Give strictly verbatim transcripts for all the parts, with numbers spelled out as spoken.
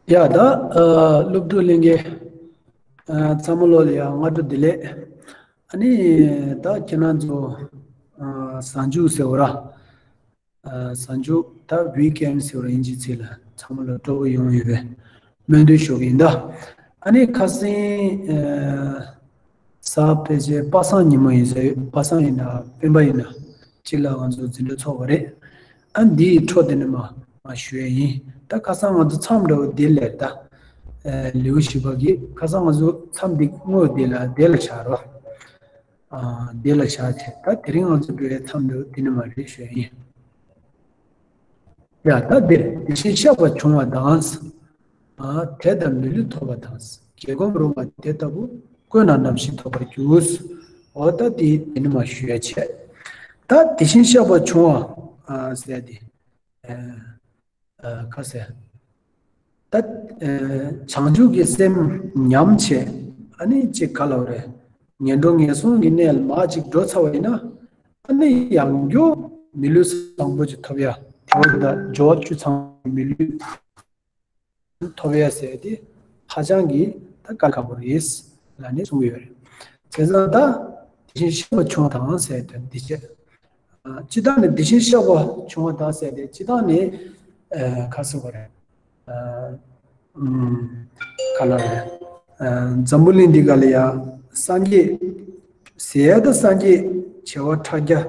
ཡ་ད་ཨ་སློབ་ཕྲུག་ལྷན་རྒྱས། ཨ་ཚང་མ་ལོ་ལ་ཡ་སྔ་དྲོ་བདེ་ལེགས། ཨ་ནི་ད་ཁྱེད་རང་ཚོ་ཨ་གཟའ་མཇུག་ཟེར་བ་ར། ཨ་གཟའ་མཇུག་ད་ཝིག་ཨེན་ཟེར་བ་ར་དབྱིན་ཇིའི་ཚིག་ལ། ཚང་མ་ལ་སྤྲོ་པོ་ཡོང་ཡོད་པའི་སྨོན་འདུན་ཞུ་གི་ཡིན་ད། ཨ་ནི་ཁ་སང་ཨ་གཟའ་ཕལ་ཆེར་པ་སངས་ཉིན་མོ་ཡིན་ས་ཡོད། པ་སངས་ཡིན་ན་སྤེན་པ་ཡིན་ན་གཅིག་ལ་ང་ཚོ་འཛིན་གྲྭ་ཚོགས་པ་རེད། ཨ་འདིའི་འཕྲོ་དེ་ནས་མ་མ་ཞུ་ཡ་ཡིན། ད་ཁ་སང་ང་ཚོ་མཚམས་འདྲ་བོ་འདི་ལས་ད། ཨ་ལེའུ་བཞི་པ་གི་ཁ་སང་ང་ཚོ་མཚམས་འདི་དངོས་འདི་ལ་འདི་ལ་བཞག་རོགས། ཨ་འདི་ལ་བཞག་བྱས། ད་དེ་རིང་ང་ཚོ་འགྲོ་བའི་མཚམས་འདྲ་བོ་འདི་ནས་མ་རེད་ཞུ་ཡ་ཡིན། ཡ་ད་འདིར་དེ་བཞིན་གཤེགས་པ་བྱུང་བ་དང་། ཨ་དད་དང་མི་ལུས་ཐོབ་པ་དང་། དགྱེས་སྒོམ་རུང་བ་དེ་ལྟ་བུ། བཀོད་ན་ནམ་ཞིག་ཐོབ་པར་འགྱུར། འོ་ད་དེ་དེ་ནི་མ་ཞུ་ཡ་བྱས། ད་དེ་བཞིན་གཤེགས་པ་བྱུང་བ་ཨ་ཟེར་ཏེ། ཨ་ཨ་ཁ་ཟེར། ད་ཨ་བྱང་ཆུབ་ཀྱི་སེམས་ཉམས་བྱས། ཨ་ནི་ཅིག་ག་ལ་བ་རེད། ངན་འགྲོ་ངན་སོང་གི་གནས་ལ་མར་ཅིག་འགྲོ་ཚར་བ་ཡིན་ན། ཨ་ནི་ཡང་བསྐྱར་མི་ལུས་བཟང་པོ་ཅིག་ཐོབ་ཡ། དེ་བ་ད་འབྱོར་བ་བཅུ་ཚང་བའི་མི་ལུས་ཐོབ་ཡ་ཟེར་དེ་ཧ་ཅང་གི་ད་དཀའ་ཁག་པོ་རེད་ལབ་ནས་གསུང་གི་ཡོད་རེད། བྱས་ཙང་ད་དེ་བཞིན་གཤེགས་པ་བྱུང་བ་དང་ཟེར་དོན་འདི་བྱས། ཨ་སྤྱིར་བཏང་ནས་དེ་བཞིན་གཤེགས་པ་བྱུང་བ་དང་ཟེར་དེ་སྤྱིར་བཏང་ནས་ཨ་ག་ཟེར་བ་རེད། ཨ་ཨུམ་ག་ལ་རེད། ཨ་འཛམ་བུ་གླིང་འདི་ག་ལ་ཡ་སངས་རྒྱས་ཟེར་ཡ་ད་སངས་རྒྱས་བྱེ་བ་ཕྲག་བརྒྱ།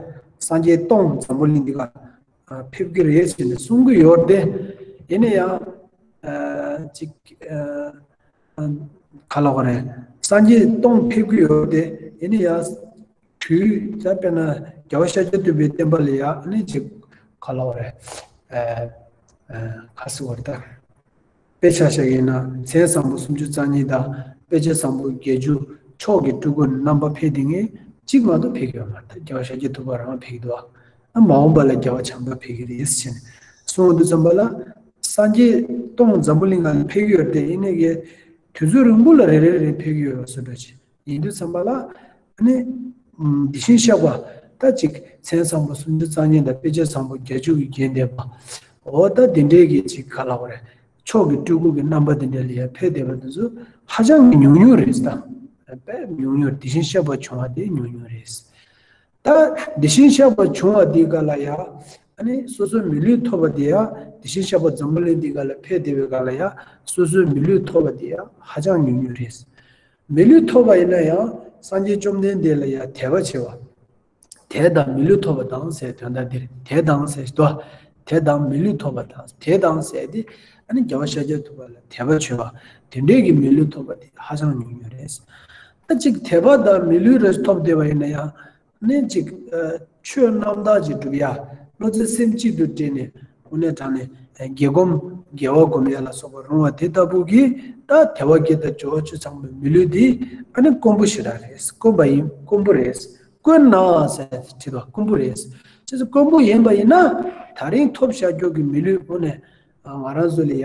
སངས་རྒྱས་སྟོང་འཛམ་བུ་གླིང་འདི་ག་ཕེབས་ཀྱི་རེད་ཟེར་ནས་གསུང་གི་ཡོད་དེ། ཡིན་ན་ཡང་ཨ་ཅིག་ཨ་ག་ལ་ག་རེད། སངས་རྒྱས་སྟོང་ཕེབས་ཀྱི་ཡོད་དེ། ཡིན་ན་ཡང་དུས་ད་དཔེར་ན་རྒྱལ་བ་ཤཱཀྱ་ཐུབ་པའི་བསྟན་པ་ལ་ཡང་ཨ་ནི་ཅིག་ག་ལ་ག་རེད། ཨ་ཨ་ག་ཟེར་བ་རེད་ད། དཔེ་ཆ་བཞག་ཡིན་ན་མཚན་བཟང་པོ་སུམ་ཅུ་རྩ་གཉིས་དང་དཔེ་བྱད་བཟང་པོ་བརྒྱད་ཅུ། མཆོག་གི་སྤྲུལ་སྐུ་རྣམ་པ་ཕེབས་དེ་ངས་གཅིག་མ་གཏོགས་ཕེབས་ཀྱི་ཡོད་མ་རེད། རྒྱལ་བ་ཤཱཀྱ་ཐུབ་པ་རང་ཕེབས་ཀྱི་འདུག་ཨ་མ་འོངས་པ་ལ་རྒྱལ་བ་བྱམས་པ་ཕེབས་ཀྱི་རེད་ཟེར་ནས་གསུངས་འདུག་ཙམ་པ་ལ། སངས་རྒྱས་སྟོང་འཛམ་བུ་གླིང་ལ་ཕེབས་ཀྱི་ཡོད་རེད་དེ། ཡིན་ནའི་གི་དུས་ཚོད་རིང་པོ་ལ་རེ་རེ་རེ་ཕེབས་ཀྱི་ཡོད་པ་བཟོ་འདྲ་ཅིག་ཡིན་དུས་ཙམ་པ་ལ། ཨ་ནི་ཨམ་དེ་བཞིན་གཤེགས་པ་ད་ཅིག་མཚན་བཟང་པོ་སུམ་ཅུ་རྩ་གཉིས་དང་དཔེ་བྱད་བཟང་པོ་བརྒྱད་ཅུ་གིས་བརྒྱན་བསྡད་པ། འོ་ད་དེ་འདྲའི་གི་ཅིག་ག་ལ་ག་རེད། མཆོག་གི་སྤྲུལ་སྐུ་གི་རྣམ་པ་དེ་འདྲ་ལ་ཡང་ཕེབས་བསྡད་པ་དེ་ཚོ་ཧ་ཅང་གི་ཉུང་ཉུང་རེད་ད། དཔེ་ཉུང་ཉུང་། དེ་བཞིན་གཤེགས་པ་བྱུང་བ་དེ་ཉུང་ཉུང་རེད། ད་དེ་བཞིན་གཤེགས་པ་བྱུང་བ་དེ་ག་ལ་ཡ། ཨ་ནི་སོ་སོའི་མི་ལུས་ཐོབ་པ་དེ་ཡ། དེ་བཞིན་གཤེགས་པ་འཛམ་བུ་གླིང་འདི་ག་ལ་ཕེབས་བསྡད་པའི་ག་ལ་ཡ། སོ་སོའི་མི་ལུས་ཐོབ་པ་དེ་ཡ་ཧ་ཅང་ཉུང་ཉུང་རེད། མི་ལུས་ཐོབ་པ་ཡིན་ན་ཡང་སངས་རྒྱས་བཅོམ་ལྡན་འདས་ལ་ཡ་དད་པ་བྱེད་པ། དད་དང་མི་ལུས་ཐོབ་པ་དང་ཟེར་དོན་དག་འདིར་དད་དང་ཟེར་ཞིག་ཏུ། དད་དང་མི་ལུས་ཐོབ་པ་དང་དད་དང་ཟེར་དེ། ཨ་ནི་རྒྱལ་བ་ཤཱཀྱ་ཐུབ་པ་ལ་དད་པ་བྱེད་པ། དེ་འདྲའི་གི་མི་ལུས་ཐོབ་པ་དེ་ཧ་ཅང་ཉུང་ཉུང་རེད། ད་ཅིག་དད་པ་དང་མི་ལུས་རེ་ཐོབ་བསྡད་པ་ཡིན་ན་ཡང་། ཨ་ནི་ཅིག་ཨ་ཆོས་རྣམ་དག་ཅིག་སྒྲུབ་ཡ། བློ་རྩེ་སེམས་གཅིག་ཏུ་སྒྲིལ་ནས་དངོས་གནས་དྲང་ནས་དགྱེས་སྒོམ་དགེ་བ་སྒོམ་ཡ་ལ་སོགས་པ་རུང་བ་དེ་ལྟ་བུ་གིས་ད་དད་པ་བསྐྱེད་དང་སྦྱོར་བ་བཅུ་ཚང་བའི་མི་ལུས་འདི་ཨ་ནི་དཀོན་པོ་ཞེ་དྲག་རེད། དཀོན་པ་ཡིན། དཀོན་པོ་རེད། དཀོན་ན་ཟེར་བྲིས་པ་དཀོན་པོ་རེད། ཅེས་སོ་དཀོན་པོ་ཡིན་པ་ཡིན་ན། ད་རིང་ཐོབ་བཞག་རྒྱུ་གི་མི་ལུས་དངོས་གནས་ང་རང་ཚོ་ལ་ཡ།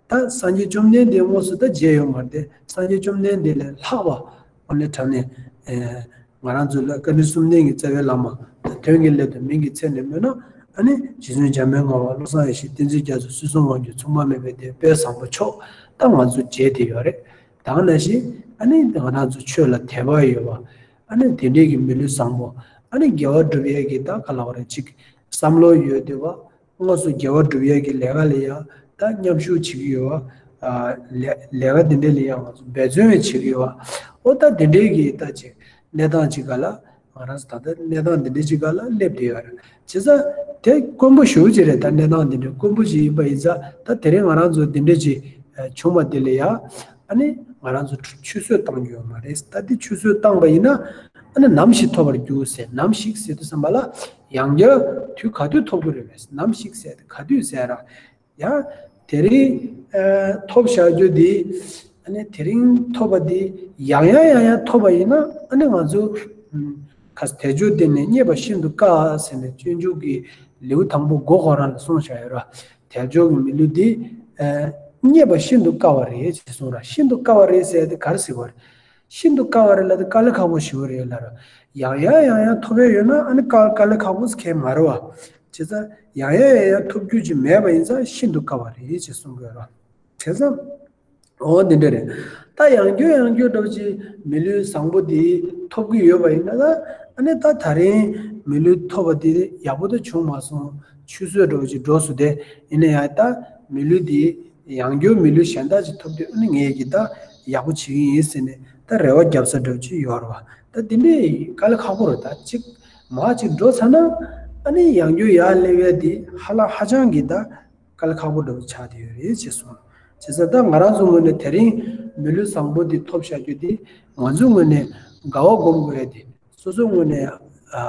ད་སངས་རྒྱས་བཅོམ་ལྡན་འདས་དངོས་སུ་ད་མཇལ་ཡོད་མ་རེད་དེ། སངས་རྒྱས་བཅོམ་ལྡན་འདས་ལས་ལྷག་པ་དངོས་གནས་དྲང་གནས་ཨེ་ང་རང་ཚོ་ལ་བཀའ་དྲིན་གསུམ་ལྡན་གྱི་རྩ་བའི་བླ་མ་དང་དོན་གྱི་སླད་དུ་མིང་གི་མཚན་ནས་སྨོས་ན། ཨ་ནི་རྗེ་བཙུན་འཇམ་དཔལ་དབྱངས། བློ་བཟང་ཡེ་ཤེས། བསྟན་འཛིན་རྒྱ་མཚོ། སྲིད་གསུམ་དབང་སྒྱུར། མཚུངས་པ་མེད་པའི་དེ་དཔལ་བཟང་པོ་མཆོག་ད་ང་ཚོ་མཇལ་བསྡད་ཡོད་རེད། ད་ག་ནང་བཞིན་ཨ་ནི་ང་རང་ཚོ་ཆོས་ལ་དད་པ་ཡོད་པ། ཨ་ནི་དེ་འདྲའི་གི་མི་ལུས་བཟང་པོ། ཨ་ནི་དགེ་བ་སྒྲུབ་ཡས་ཀྱི་ད་ག་ལ་བ་རེད། ཅིག་བསམ་བློ་ཡོད་བསྡད་པ། དངོས་སུ་དགེ་བ་སྒྲུབ་ཡས་ཀྱི་ལས་ཀ་ལ་ཡ་ད་མཉམ་ཞུགས་བྱེད་ཀྱི་ཡོད་པ། ཨ་ལས་ལས་ཀ་དེ་འདྲའི་ལ་ཡ་ང་ཚོ་འབད་བརྩོན་བྱེད་ཀྱི་ཡོད་པ། འོ་ད་དེ་འདྲའི་གི་ད་ཅིག་གནས་སྟངས་ཅིག་ག་ལ་ང་རང་ཚོ་ད་ལྟ་གནས་སྟངས་དེ་འདྲའི་ཅིག་ག་ལ་སླེབས་བསྡད་ཡོད་རེད། བྱས་ཙང་དེ་དཀོན་པོ་ཞེ་པོ་ཅིག་རེད། ད་གནས་སྟངས་དེ་འདྲའི་དཀོན་པོ་ཅིག་ཡིན་པ་ཡིན་ཙང་། ད་དེ་རིང་ང་རང་ཚོ་དེ་འདྲའི་ཅིག་བྱུང་བ་དེ་ལ་ཡ། ཨ་ནི་ང་རང་ཚོ་ཆུད་ཟོས་བཏང་རྒྱུ་ཡོད་མ་རེད། ད་དེ་ཆུད་ཟོས་བཏང་པ་ཡིན་ན། ཨ་ནི་ནམ་ཞིག་ཐོབ་པར་འགྱུར་ཟེར། ནམ་ཞིག་ཟེར་དུས་ཙམ་པ་ལ་ཡང་བསྐྱར་དུས་ག་དུས་ཐོབ་ཀྱི་རེད་པས། ནམ་ཞིག་ཟེར་དེ་ག་དུས་ཟེར་ར། ཡང་དེ་རིང་ཨ་ཐོབ་བཞག་རྒྱུ་དེ། ཨ་ནི་དེ་རིང་ཐོབ་པ་དེ་ཡང་ཡང་ཡང་ཡང་ཐོབ་པ་ཡིན་ན། ཨ་ནི་ང་ཚོ་ཁ་དལ་འབྱོར་དེ་ནི་རྙེད་པ་ཤིན་ཏུ་དཀའ་ཟེར་ནས་སྤྱོད་འཇུག་གི་ལེའུ་དང་པོ་མགོ་ཁོ་རང་ལ་གསུངས་བཞག་ཡོད་ར། དལ་འབྱོར་གྱི་མི་ལུས་འདི། ཨ་རྙེད་པ་ཤིན་ཏུ་དཀའ་བ་རེད་ཅེས་གསུངས་ར། ཤིན་ཏུ་དཀའ་བ་རེད་ཟེར་དེ་ག་རེ་ཟེར་བ་རེད། ཤིན་ཏུ་དཀའ་བ་རེད་ལབ་དེ་དཀའ་ལས་ཁག་པོ་ཞེ་པོ་རེད་ལབ་ར། ཡང་ཡང་ཡང་ཡང་ཐོབ་ཡས་ཡོད་ན་ཨ་ནི་དཀའ་དཀའ་ལས་ཁག་པོ་ཟེར་མཁན་མ་རེད་བ། བྱས་ཙང་ཡང་ཡང་ཡང་ཡང་ཐོབ་རྒྱུ་ཅིག་མེད་པ་ཡིན་ཙང་ཤིན་ཏུ་དཀའ་བ་རེད་ཅེས་གསུང་དགོས་ར། དེ་ཙམ། འོ་འདི་འདྲ་རེད། ད་ཡང་བསྐྱར་ཡང་བསྐྱར་འདྲ་བོ་ཅིག་མི་ལུས་བཟང་པོ་འདི་ཐོབ་ཀྱི་ཡོད་པ་ཡིན་ན། ད་ཨ་ནི་ད་ད་རིང་མི་ལུས་ཐོབ་པ་འདི་ཡག་པོ་ད་བྱུང་མ་སོང་། ཆུད་ཟོས་འདྲ་བོ་ཅིག་འགྲོ་སོང་སྟེ། ཡིན་ན་ཡང་ད་མི་ལུས་འདི་ཡང་བསྐྱར་མི་ལུས་གཞན་དག་ཅིག་ཐོབ་དུས། ཨ་ནི་ངས་ཀྱིས་ད་ཡག་པོ་བྱེད་ཀྱི་ཡིན་ཟེར་ནས་ད་རེ་བ་རྒྱབ་ས་འདྲ་བོ་ཅིག་ཡོད་རེད་བ། ད་འདི་འདྲའི་དཀའ་ལས་ཁག་པོ་རེད། ད་ཅིག་མར་ཅིག་འགྲོ་ཚར་ན། ཨ་ནི་ཡང་བསྐྱར་ཡར་སླེབས་ཡ་འདི་ཧ་ལམ་ཧ་ཅང་གི་ད་དཀའ་ལས་ཁག་པོ་འདྲ་བོ་ཆགས་བསྡད་ཡོད་རེད་ཅེས་གསུངས། བྱས་ཙང་ད་ང་རང་ཚོ་ངོས་ནས་དེ་རིང་མི་ལུས་བཟང་པོ་འདི་ཐོབ་བཞག་རྒྱུ་འདི། ང་ཚོའི་ངོས་ནས་དགའ་བ་སྒོམ་དགོས་ཡ་འདི། སོ་སོའི་ངོས་ནས་ཨ་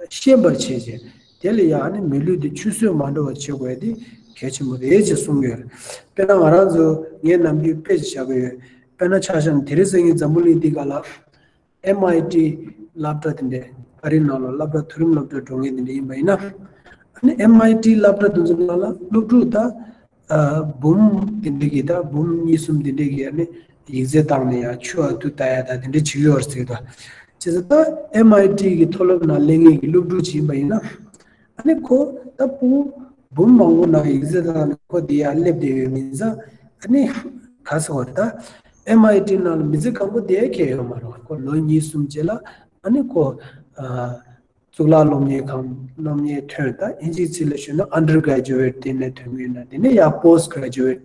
ཤེས་པར་བྱས་རྗེས། དེ་ལ་ཡང་ཨ་ནི་མི་ལུས་འདི་ཆུད་ཟོས་མ་འགྲོ་བ་བྱེད་དགོས་ཡ་འདི་གལ་ཆེན་པོ་རེད་ཅེས་གསུངས་ཡོད་རེད། དཔེར་ན་ང་རང་ཚོ་ངས་ནམ་རྒྱུན་དཔེ་ཞིག་བཞག་གི་ཡོད། དཔེར་ན་ཆ་བཞག་ན་དེ་རིང་སང་ཉིན་འཛམ་བུ་གླིང་འདི་སྒང་ལ། ཨེམ་ཨའི་ཊི་སློབ་གྲྭ་དེ་འདྲའི་ཨ་རིའི་ནང་ལ་སློབ་གྲྭ། མཐོ་རིམ་སློབ་གྲྭ་འགྲོ་མཁན་དེ་འདྲ་ཡིན་པ་ཡིན་ན། ཨ་ནི་ཨེམ་ཨའི་ཊི་སློབ་གྲྭ་དེ་ཚོའི་ནང་ལ་སློབ་ཕྲུག་ད་ཨ་འབུམ་དེ་འདྲ་གི། ད་འབུམ་གཉིས་གསུམ་དེ་འདྲ་གི་ཨ་ནི་ཡིག་ཚད་བཏང་ནས་ཡང་ཆུ་བ་དུ་ལྟ་ཡ་ད་དེ་འདྲ་བྱེད་ཀྱི་ཡོད་རེད་ཟེར་གི་འདུག་བྱས་ཙང་ད་ཨེམ་ཨའི་ཊི་གི་མཐོ་སློབ་ནང་སླེབས་མཁན་གྱི་སློབ་ཕྲུག་ཅིག་ཡིན་པ་ཡིན་ན། ཨ་ནི་ཁོ་ད་ཕྲུ་གུ་འབུམ་མང་པོ་ནང་ཡིག་ཚད་བཏང་ནས་ཁོ་དེ་ཡར་སླེབས་བསྡད་ཡོད་མིན་ཙང་། ཨ་ནི་ག་ཟེར་བ་རེད། ད་ཨེམ་ཨའི་ཊི་ནང་ལ་མི་ཚེ་གང་པོ་བསྡད་ཡ་གང་ཡང་ཡོད་མ་རེད། ཁོ་ལོ་གཉིས་གསུམ་རྗེས་ལ་ཨ་ནི་ཁོ་ཨ་གཙུག་ལག་སློབ་གཉེར་ཁང་སློབ་གཉེར་ཐོན། ད་དབྱིན་ཇིའི་ཚིག་ལ་ཞུས་ན་ཨན་ཌར་གྷ་རེ་ཇུ་ཨེཊ་དེ་ནས་ཐོན་གྱི་ཡོད་ན། དེ་ནས་ཡང་པོ་སི་ཊི་གྷ་རེ་ཇུ་ཨེཊ་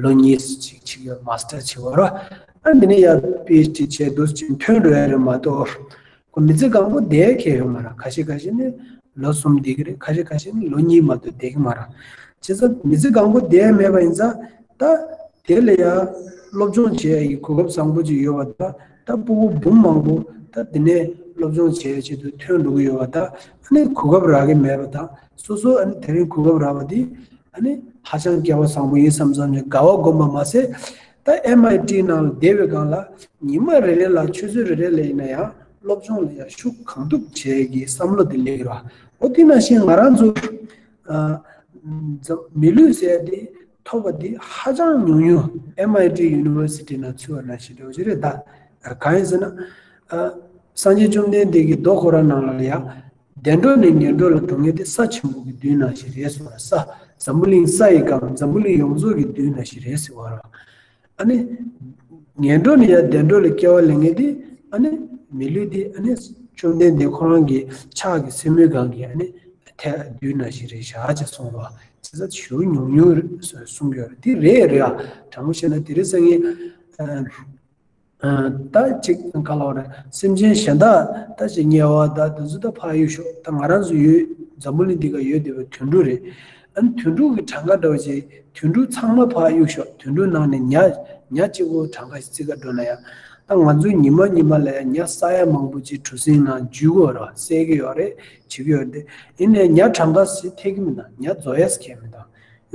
ལོ་གཉིས་ཅིག་བྱེད་ཀྱི་ཡོད། མ་སི་ཊར་བྱེད་པ་རེད། ཨ་འདི་ནས་ཡང་པི་ཨེཆ་ཌི་བྱས་འདུག་ཅིག་ཐོན་འགྲོ་ཡ་རེད་མ་གཏོགས། ཁོ་མི་ཚེ་གང་པོ་བསྡད་ཡ་གང་ཡང་ཡོད་མ་རེད། ཁ་ཤས་ཁ་ཤས་ནི་ལོ་གསུམ་བསྡད་ཀྱི་རེད། ཁ་ཤས་ཁ་ཤས་ནི་ལོ་གཉིས་མ་གཏོགས་བསྡད་ཀྱི་མ་རེད། བྱས་ཙང་མི་ཚེ་གང་པོ་བསྡད་ཡ་མེད་པ་ཡིན་ཙང་། ད་དེ་ལ་ཡང་སློབ་སྦྱོང་བྱེད་ཡ་གི་གོ་སྐབས་བཟང་པོ་ཅིག་ཡོད་པ། ད་ད་ཕྲུ་གུ་འབུམ་མང་པོ་ད་དེ་ནས་སློབ་སྦྱོང་བྱེད་ཡ་ཆེད་དུ་ཐོན་འགྲོ་གི་ཡོད་པ། ད་ཨ་ནི་གོ་སྐབས་རག་གི་མེད་པ་དང་། སོ་སོ་ཨ་ནི་དེ་རིང་གོ་སྐབས་རག་པ་འདི་ཨ་ནི་ཧ་ཅང་སྐལ་བ་བཟང་པོ་ཡིན་བསམ་བསམ་ནས་དགའ་བ་སྒོམ་པ་མ་ཟད། ད་ཨེམ་ཨའི་ཊི་ནང་ལ་བསྡད་པའི་སྒང་ལ་ཉི་མ་རེ་རེ་ལ་ཆུ་ཚོད་རེ་རེ་ལ་ཡིན་ན་ཡང་སློབ་སྦྱོང་ལ་ཡང་ཤུགས་གང་ཐུབ་བྱེད་ཀྱི་བསམ་བློ་དེ་སླེབས་ཀྱི་རེད་བ། འོ་དེ་ནང་བཞིན་ང་རང་ཚོ་ཨ་འཛམ་མི་ལུས་ཟེར་དེ་ཐོབ་པ་དེ་ཧ་ཅང་ཉུང་ཉུང་། ཨེམ་ཨའི་ཊི་ཡུ་ནི་ཝར་སི་ཊི་ནང་ཚུད་པ་ནང་བཞིན་འདྲ་བོ་ཅིག་རེད། ད་གང་ཡིན་ཟེར་ན། ཨ་སངས་རྒྱས་བཅོམ་ལྡན་འདས་ཀྱི་མདོ་ཁོ་རང་ནང་ལ་ཡང་། བདེ་འགྲོ་ནས་ངན་འགྲོ་ལ་འགྲོ་མཁན་དེ་ས་ཆེན་པོ་གི་མདུན་ནང་བཞིན་རེད་ཟེར་བ། ས་འཛམ་བུ་གླིང་ས་ཡི་སྒང་། འཛམ་བུ་གླིང་ཡོངས་རྫོགས་ཀྱི་མདུན་ནང་བཞིན་རེད་ཟེར་བ་རེད། ཨ་ནི་ངན་འགྲོ་ནས་ཡང་བདེ་འགྲོ་ལ་སྐྱེ་བ་ལེན་མཁན་དེ། ཨ་ནི་མི་ལུས་དེ་ཨ་ནི་བཅོམ་ལྡན་འདས་ཁོ་རང་གི་ཕྱག་གི་སེན་མོའི་སྒང་གི་ཨ་ནི་ཐད་མདུན་ནང་བཞིན་རེད་བཞག་ཅེས་གསུངས་པ། བྱས་ཙང་ཞེ་པོ་ཉུང་ཉུང་གསུང་གི་ཡོད་རེད། དེ་རེད་རེད་ཨ། དྲང་པོ་བཤད་ན་དེ་རིང་སང་ཉིན་ཨ། ཨ་ད་ཅིག་ག་ལབ་དགོས་རེད། སེམས་ཅན་གཞན་དག་ད་ཅིག་དམྱལ་བ་ད་དེ་ཚོ་ད་ཕར་གཡུག་ཞོག་ད་ང་རང་ཚོ་ཡོད་འཛམ་བུ་གླིང་འདི་ག་ཡོད་བསྡད་པའི་དུད་འགྲོ་རེད། ཨ་ནི་དུད་འགྲོ་གི་གྲངས་ཀ་འདྲ་བོ་ཅིག་དུད་འགྲོ་ཚང་མ་ཕར་གཡུག་ཞོག་དུད་འགྲོ་ནང་ནས་ཉ་ཉ་གཅིག་པོ་གྲངས་ཀ་ཞིག་བརྩི་ག་འགྲོ་ན་ཡང་། ད་ང་ཚོ་ཉི་མ་ཉི་མ་ལ་ཡང་ཉ་ས་ཡ་མང་པོ་ཅིག་གྲུ་གཟིངས་ནང་འཇུ་གི་ཡོད་རེད། བསད་ཀྱི་ཡོད་རེད། བྱེད་ཀྱི་ཡོད་རེད། ཡིན་ནའི་ཉ་གྲངས་ཀ་ཞིག་ཐེག་གི་མི་འདུག་ཉ་རྫོགས་ཡས་ཁེལ་མི་འདུག་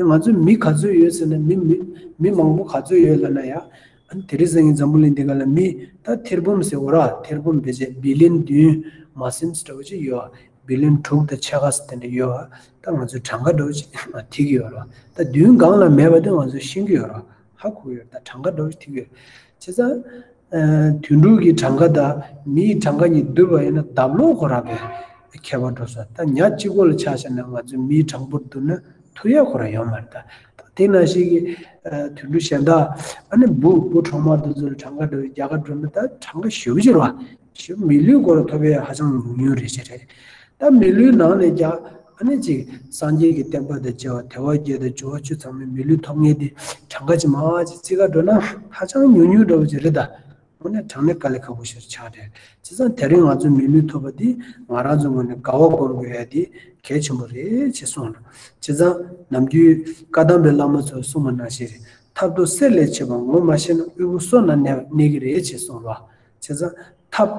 ང་ཚོ་མི་ག་ཚོད་ཡོད་ཟེར་ན། མི་མི་མི་མང་པོ་ག་ཚོད་ཡོད་ལབ་ན་ཡང་། ཨ་ནི་དེ་རིང་སང་ཉིན་འཛམ་བུ་གླིང་འདི་ག་ལ་མི་ད་ཐེར་འབུམ་ཟེར་བ་ར། ཐེར་འབུམ་བེད་སྤྱད་བི་ལི་ཡན་བདུན་མ་ཟིན་འདྲ་བོ་ཅིག་ཡོད། བི་ལི་ཡན་དྲུག་དང་ཕྱེད་ཀ་ཙམ་དེ་འདྲ་ཡོད། ད་ང་ཚོས་གྲངས་ཀ་འདྲ་བོ་ཅིག་ཐིག་ཡོད་ར། ད་མདུན་སྒང་ལ་མེད་པ་དེ་ང་ཚོས་ཤེས་ཀྱི་ཡོད་ར། ཧ་གོ་གི་ཡོད། ད་གྲངས་ཀ་འདྲ་བོ་ཅིག་ཐིག་ཡོད། བྱས་ཙང་། ཨ་དུད་འགྲོ་གི་གྲངས་ཀ་དང་མིའི་གྲངས་ཀ་གཉིས་བསྡུར་བ་ཡིན་ན་ལྡབ་ལོག་ཁོ་རང་གི་ཁྱད་པར་འགྲོ་སོང་། ད་ཉ་གཅིག་པོ་ལ་ཆ་བཞག་ན་ང་ཚོས་མིའི་གྲངས་འབོར་བསྡུར་ན་ཐུབ་ཡ་ཁོ་རང་ཡོད་མ་རེད། ད་ད་དེ་ནང་བཞིན་གྱི་ཨ་དུད་འགྲོ་གཞན་དག་ཨ་ནི་འབུ་འབུ་གྲོག་མ་དེ་ཚོ་ལ་གྲངས་ཀ་འགྲོ་རྒྱ་གར་འགྲོ་ན་ད་གྲངས་ཀ་ཞེ་པོ་ཅིག་རེད་བ། ཞེ་པོ་མི་ལུས་ཁོ་རང་ཐོབ་ཡ་ཧ་ཅང་ཉུང་ཉུང་རེད་ཅེས་རེད། ད་མི་ལུས་ནང་ནས་ཀྱང་ཨ་ནི་ཅིག་སངས་རྒྱས་ཀྱི་བསྟན་པ་དང་བཅས་པ་དལ་བ་བརྒྱད་དང་འབྱོར་བ་བཅུ་ཚང་མའི་མི་ལུས་ཐོབ་མཁན་དེ་གྲངས་ཀ་ཅིག་མང་བ་ཅིག་བརྩི་ག་འགྲོ་ན་ཧ་ཅང་ཉུང་ཉུང་འདྲ་བོ་ཅིག་རེད་ད། དངོས་གནས་དྲང་གནས་དཀའ་ལས་ཁག་པོ་ཞིག་ཆགས་རེད། བྱས་ཙང་དེ་རིང་ང་ཚོ་མི་ལུས་ཐོབ་པ་འདི་ང་རང་ཚོ་ངོས་ནས་དགའ་བ་སྒོམ་དགོས་ཡ་འདི་གལ་ཆེན་པོ་རེད་ཅེས་གསུངས་ལ། བྱས་ཙང་ནམ་རྒྱུན་བཀའ་གདམས་པའི་བླ་མ་ཚོས་གསུངས་པ་ནང་བཞིན་རེད། ཐབས་རྡུགས་གསེར་ལས་ཆེ་བ་ངོ་མ་ཤེས་ན་དབུལ་པོ་སོ་ན་གནས་གནས་ཀྱི་རེད་ཅེས་གསུངས་ལ། བྱས་ཙང་ཐབས་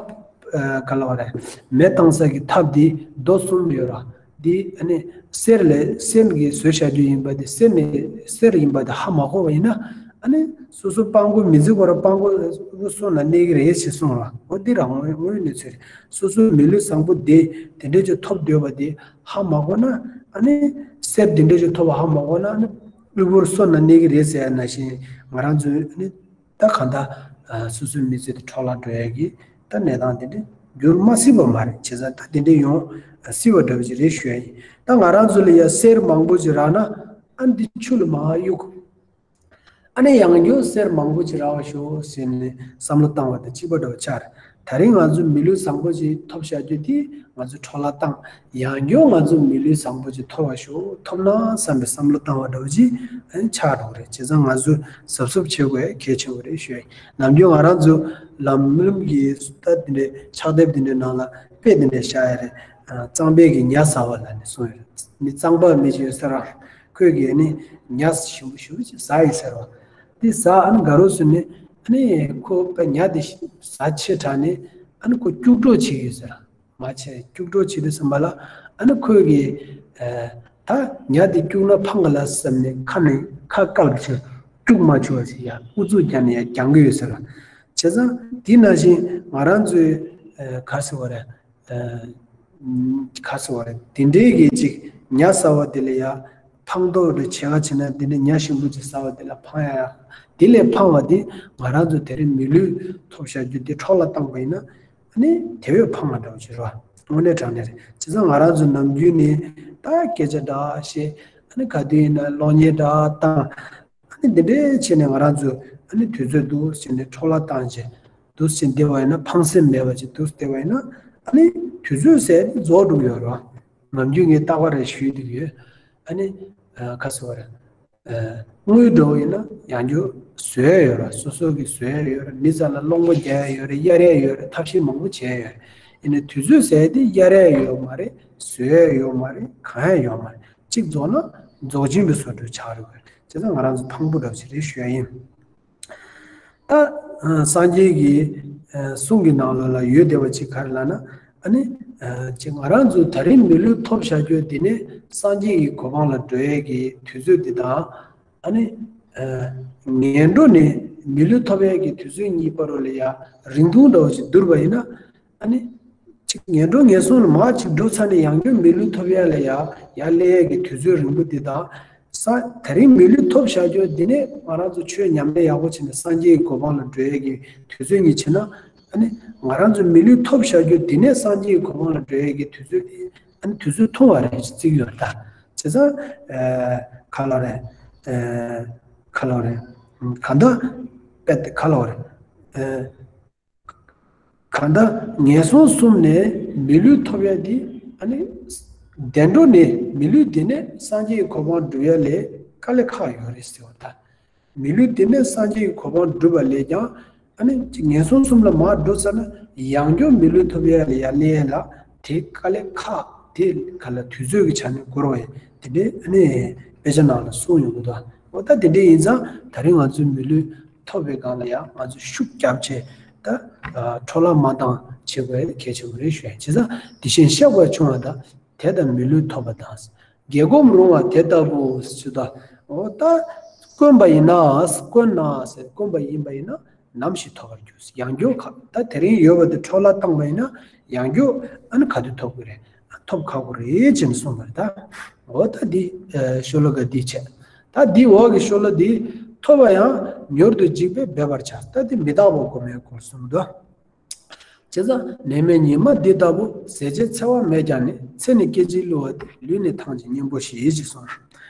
ཨ་ག་ལབ་དགོས་རེད། མེ་བཏང་ས་གི་ཐབས་འདི་རྡོ་གསུམ་ཡོད་ར། འདི་ཨ་ནི་གསེར་ལས་གསེར་གྱིས་བཟོས་བཞག་རྒྱུ་ཡིན་པ་དེ། གསེར་ནས་གསེར་ཡིན་པ་དེ་ཧ་མ་གོ་བ་ཡིན་ན། ཨ་ནི་སོ་སོ་སྤྲང་པོ་མི་ཚེ་ཁོ་རང་སྤྲང་པོ་སོ་ན་གནས་ཀྱི་རེད་ཅེས་གསུངས་ལ། འོ་འདི་རང་དངོས་དངོས་གནས་ཚུལ་རེད། སོ་སོའི་མི་ལུས་བཟང་པོ་དེ་དེ་འདྲས་ཅིག་ཐོབ་འདོད་པ་དེ་ཧ་མ་གོ་ན། ཨ་ནི་གསེར་དེ་འདྲས་ཅིག་ཐོབ་པ་ཧ་མ་གོ་ན། ཨ་ནི་དབུལ་པོར་སོ་ན་གནས་ཀྱི་རེད་ཟེར་ཡ་ནང་བཞིན་ང་རང་ཚོའི་ཨ་ནི། ད་གང་ལྟར་ཨ་སོ་སོའི་མི་ཚེ་དེ་འཕྲོ་བརླག་འགྲོ་ཡ་གི་ད་གནས་སྟངས་དེ་འདྲ་འགྱུར་མ་སྲིད་པ་མ་རེད། བྱས་ཙང་ད་དེ་འདྲ་ཡོང་སྲིད་པ་འདྲ་བོ་ཅིག་རེད་ཞུ་ཡ་ཡིན། ད་ང་རང་ཚོ་ལ་ཡ་གསེར་མང་པོ་ཅིག་རག་ན། ཨ་འདི་ཆུ་ལ་མར་གཡུག་ཨ་ནི་ཡང་བསྐྱར་གསེར་མང་པོ་ཅིག་རག་པ་ཤོག་ཟེར་ནས་བསམ་བློ་བཏང་བ་དང་གཅིག་པ་འདྲ་བོ་ཆགས་རེད། ད་རིང་ང་ཚོ་མི་ལུས་བཟང་པོ་ཅིག་ཐོབ་བཞག་རྒྱུ་དེ་ང་ཚོ་འཕྲོ་བརླག་བཏང་། ཡང་བསྐྱར་ང་ཚོ་མི་ལུས་བཟང་པོ་ཅིག་ཐོབ་པ་ཤོག་ཐོབ་ན་བསམ་པའི་བསམ་བློ་བཏང་བ་འདྲ་བོ་ཅིག་ཨ་ནི་ཆགས་འགྲོ་གི་རེད། བྱས་ཙང་ང་ཚོ་གཟབ་གཟབ་བྱེད་དགོས་གལ་ཆེན་པོ་རེད་ཞུ་ཡ་ཡིན། ནམ་རྒྱུན་ང་རང་ཚོ་ལམ་ལམ་གྱི་ད་དེ་འདྲའི་ཕྱག་དེབ་དེ་འདྲའི་ནང་ལ་དཔེ་དེ་འདྲ་བཞག་ཡ་རེད། གཙང་པས་ཀྱི་ཉ་ཟ་བ་ལ་ནི་གསུངས་ཡོད་རེད། མི་གཙང་པ་མི་ཅིག་ཡོད་ས་རེད། ཁོས་ཀྱིས་ནི་ཉ་ཞིམ་པོ་ཞེ་པོ་ཅིག་ཟ་ཡི་ཟེར་བ། འདི་ཟ་ཨ་ནི་དགའ་རོགས་སུ་ནི་ཨ་ནི་ཁོ་པ་ཉ་འདི་ཟ་ཆེ་དྲགས་ནི་ཨ་ནི་ཁོ་སྐྱུག་བྲོ་བྱེད་ཀྱི་ཡོད་ཟེར། མ་བྱས་སྐྱུག་བྲོ་བྱེད་དུས་ཙམ་པ་ལ་ཨ་ནི་ཁོས་ཀྱིས་ད་ཉ་འདི་སྐྱུག་ན་ཕང་ག་ལ་བསམ་ནས་ཁ་ནས་ཁ་བཀལ་བྱས་སྐྱུག་མ་བཅུག་པ་ཞིག་ཡ་ཨུ་ཚུགས་རྒྱག་ནས་ཡ་རྒྱང་གི་ཡོད་ཟེར། བྱས་ཙང་དེ་ནང་བཞིན་ང་རང་ཚོའི་ག་ཟེར་བ་རེད། ག་ཟེར་བ་རེད། དེ་འདྲའི་གི་ཅིག་ཉ་ཟ་བ་དེ་ལ་ཡ་ཕང་ཐོག་རེ་བྱེད་ག་བྱེད་ན་དེ་འདྲའི་ཉ་ཞིམ་པོ་ཅིག་ཟ་བ་དེ་ལ་ཕང་ཡ་ཡ། དེ་ལས་ཕང་བ་དེ་ང་རང་ཚོ་དེ་རིང་མི་ལུས་ཐོབ་བཞག་རྒྱུ་དེ་འཕྲོ་བརླག་བཏང་བ་ཡིན་ན་ཨ་ནི་དེ་བས་ཕང་བ་འདྲ་བོ་ཅིག་རེད་བ། དངོས་གནས་དྲང་གནས་རེད། བྱས་ཙང་ང་རང་ཚོ་ནམ་རྒྱུན་ནས་ད་སྐད་ཆ་འདྲ་བཤད་ཨ་ནི་ག་དུས་ཡིན་ན་གློག་བརྙན་འདྲ་བཏང་། ཨ་ནི་འདི་འདྲའི་བྱས་ནས་ང་རང་ཚོ་ཨ་ནི་དུས་ཚོད་འདུག་ཟེར་ནས་འཕྲོ་བརླག་བཏང་བྱས་འདུག་ཟེར་བསྡད་པ་ཡིན་ན་ཕངས་སེམས་མེད་པ་ཅིག་འདུག་ཟེར་བསྡད་པ་ཡིན་ན་ཨ་ནི་དུས་ཚོད་ཟེར་ནི་རྫོགས་འགྲོ་གི་ཡོད་རེད། ནམ་རྒྱུན་ངས་རྟག་པར་རེ་ཞུས་བསྡད་ཀྱི་ཡོད། ཨ་ནི་ག་ཟེར་བ་རེད། དངུལ་འདྲ་བོ་ཡིན་ན་ཡང་བསྐྱར་བཟོ་ཡ་ཡོད་རེད། སོ་སོ་གིས་བཟོ་ཡ་ཡོད་རེད། མི་ཚང་ལ་སློང་མོ་རྒྱག་ཡ་ཡོད་རེད། གཡར་ཡ་ཡོད་རེད། ཐབས་ཤེས་མང་པོ་བྱས་ཡ་ཡོད་རེད། ཡིན་ནའི་དུས་ཚོད་ཟེར་ཡ་དེ་གཡར་ཡ་ཡོད་མ་རེད། བཟོ་ཡ་ཡོད་མ་རེད། གང་ཡང་ཡོད་མ་རེད། གཅིག་རྫོགས་ན་རྫོགས་ཆེན་པོའི་བཟོ་འདྲ་ཆགས་རེད། བྱས་ཙང་ང་རང་ཚོ་ཕངས་པོ་འདྲ་བོ་ཞིག་རེད་ཞུ་ཡ་ཡིན། ད་སངས་རྒྱས་ཀྱི་གསུང་གི་ནང་ལོགས་ལ་ཡོད་བསྡད་པ་ཅིག་ག་རེ་ལབ་ན་ཨ་ནི་ཅིག་ང་རང་ཚོ་ད་རིང་མི་ལུས་ཐོབ་བཞག་རྒྱུ་དེ་ནི་སངས་རྒྱས་ཀྱི་གོ་འཕང་ལ་འགྲོ་ཡས་ཀྱི་དུས་ཚོད་དེ་དང་ཨ་ནི་ངན་འགྲོ་ནས་མི་ལུས་ཐོབ་ཡས་ཀྱི་དུས་ཚོད་གཉིས་བར་དུ་ལ་ཡ་རིང་ཐུང་འདྲ་བོ་ཞིག་བསྡུར་བ་ཡིན་ན། ཨ་ནི། ཅིག་ངན་འགྲོ་ངན་སོང་ལ་མར་ཅིག་འགྲོ་ཚར་ནས་ཡང་བསྐྱར་མི་ལུས་ཐོབ་ཡ་ལ་ཡ་ཡར་སླེབས་ཡས་ཀྱི་དུས་ཚོད་རིང་པོ་འདི་དང་། ས་དེ་རིང་མི་ལུས་ཐོབ་བཞག་རྒྱུ་འདི་ནས་ང་རང་ཚོ་ཆོས་ཉམས་ལེན་ཡག་པོ་བྱས་ནས་སངས་རྒྱས་ཀྱི་གོ་འཕང་ལ་འགྲོ་ཡས་ཀྱི་དུས་ཚོད་གཉིས་བྱས་ན། ཨ་ནི་ང་རང་ཚོ་མི་ལུས་ཐོབ་བཞག་རྒྱུ་འདི་ནས་སངས་རྒྱས་ཀྱི་གོ་འཕང་ལ་འགྲོ་ཡས་ཀྱི་དུས་ཚོད་འདི་ཨ་ནི་དུས་ཚོད་ཐུང་བ་རེད་ཅེས་བརྩི་གི་ཡོད་རེད་ད། བྱས་ཙང་། ག་ལ་རེད། ག་ལ་རེད། གང་ལྟར། དཔེ་དེ་ག་ལ་རེད། གང་ལྟར་ངན་སོང་གསུམ་ནས་མི་ལུས་ཐོབ་ཡ་འདི་ཨ་ནི། བདེ་འགྲོ་ནས་མི་ལུས་འདི་ནས་སངས་རྒྱས་ཀྱི་གོ་འཕང་སྒྲུབ་ཡ་ལས་དཀའ་ལས་ཁག་ཡོད་རེད་ཟེར་བ་ད། མི་ལུས་འདི་ནས་སངས་རྒྱས་ཀྱི་གོ་འཕང་སྒྲུབ་པ་ལས་ཀྱང་ཨ་ནི་ངན་སོང་གསུམ་ལ་མར་འགྲོ་ཚར་ན་ཡང་བསྐྱར་མི་ལུས་ཐོབ་ཡ་ལ་ཡར་སླེབས་ཡ་ལ་དེ་དཀའ་ལས་ཁག་དེ་ག་ལ་དུས་ཚོད་ཀྱི་ཆ་ནས་འགོར་བ་ཡིན་དེ་འདྲའི་ཨ་ནི་དཔེ་ཆ་ནང་ལ་གསུངས་ཡོང་གི་འདུག་འོ་ད་དེ་འདྲའི་ཡིན་ཙང་ད་རིང་ང་ཚོའི་མི་ལུས་ཐོབ་པའི་སྒང་ལ་ཡང་ང་ཚོས་ཤུགས་རྒྱབ་བྱས་ད་འཕྲོ་བརླག་མ་བཏང་བྱེད་དགོས་གལ་ཆེན་པོ་རེད་ཞུ་ཡ། བྱས་ཙང་དེ་བཞིན་གཤེགས་པ་བྱུང་བ་དང་དེ་དང་མི་ལུས་ཐོབ་པ་དང་། དགྱེས་སྒོམ་རུང་བ་དེ་ལྟ་བུ་ཞུ་ད། འོ་ད་དཀོན་པ་ཡིན་ན་དཀོན་ན་ཟེར་དཀོན་པ་ཡིན་པ་ཡིན་ན་ནམ་ཞིག་ཐོབ་པར་འགྱུར། ཡང་བསྐྱར་ཁ་ད་དེ་རིང་ཡོད་པ་དེ་འཕྲོ་བརླག་བཏང་བ་ཡིན་ན་ཡང་བསྐྱར་ཨ་ནི་ག་དུས་ཐོབ་ཀྱི་རེད། ཐོབ་ཁག་པོ་རེད་ཅེས་གསུངས་པ་རེད་ད། འོ་ད་འདི་ཤོ་ལོ་ཀ་འདི་བྱས། ད་འདི་འོག་གི་ཤོ་ལོ་འདི་ཐོབ་པ་ཡང་མྱུར་དུ་འཇིགས་པས་འབད་པར་བྱ། ད་འདི་མི་རྟག་པ་སྒོམ་པའི་སྐོར་གསུངས་འདུག་བྱས་ཙང་ནད་མེད་ཉི་མ་འདི་ལྟ་བུ། ཟས་བཅད་འཚེ་བ་མེད་ཀྱང་ནི། ཚེ་ནི་སྐད་ཅིག་བསླུ་བ་སྟེ། ལུས་ནི་ཐང་ཆད་གཉེན་པོ་ཞི། ཞེས་གསུངས།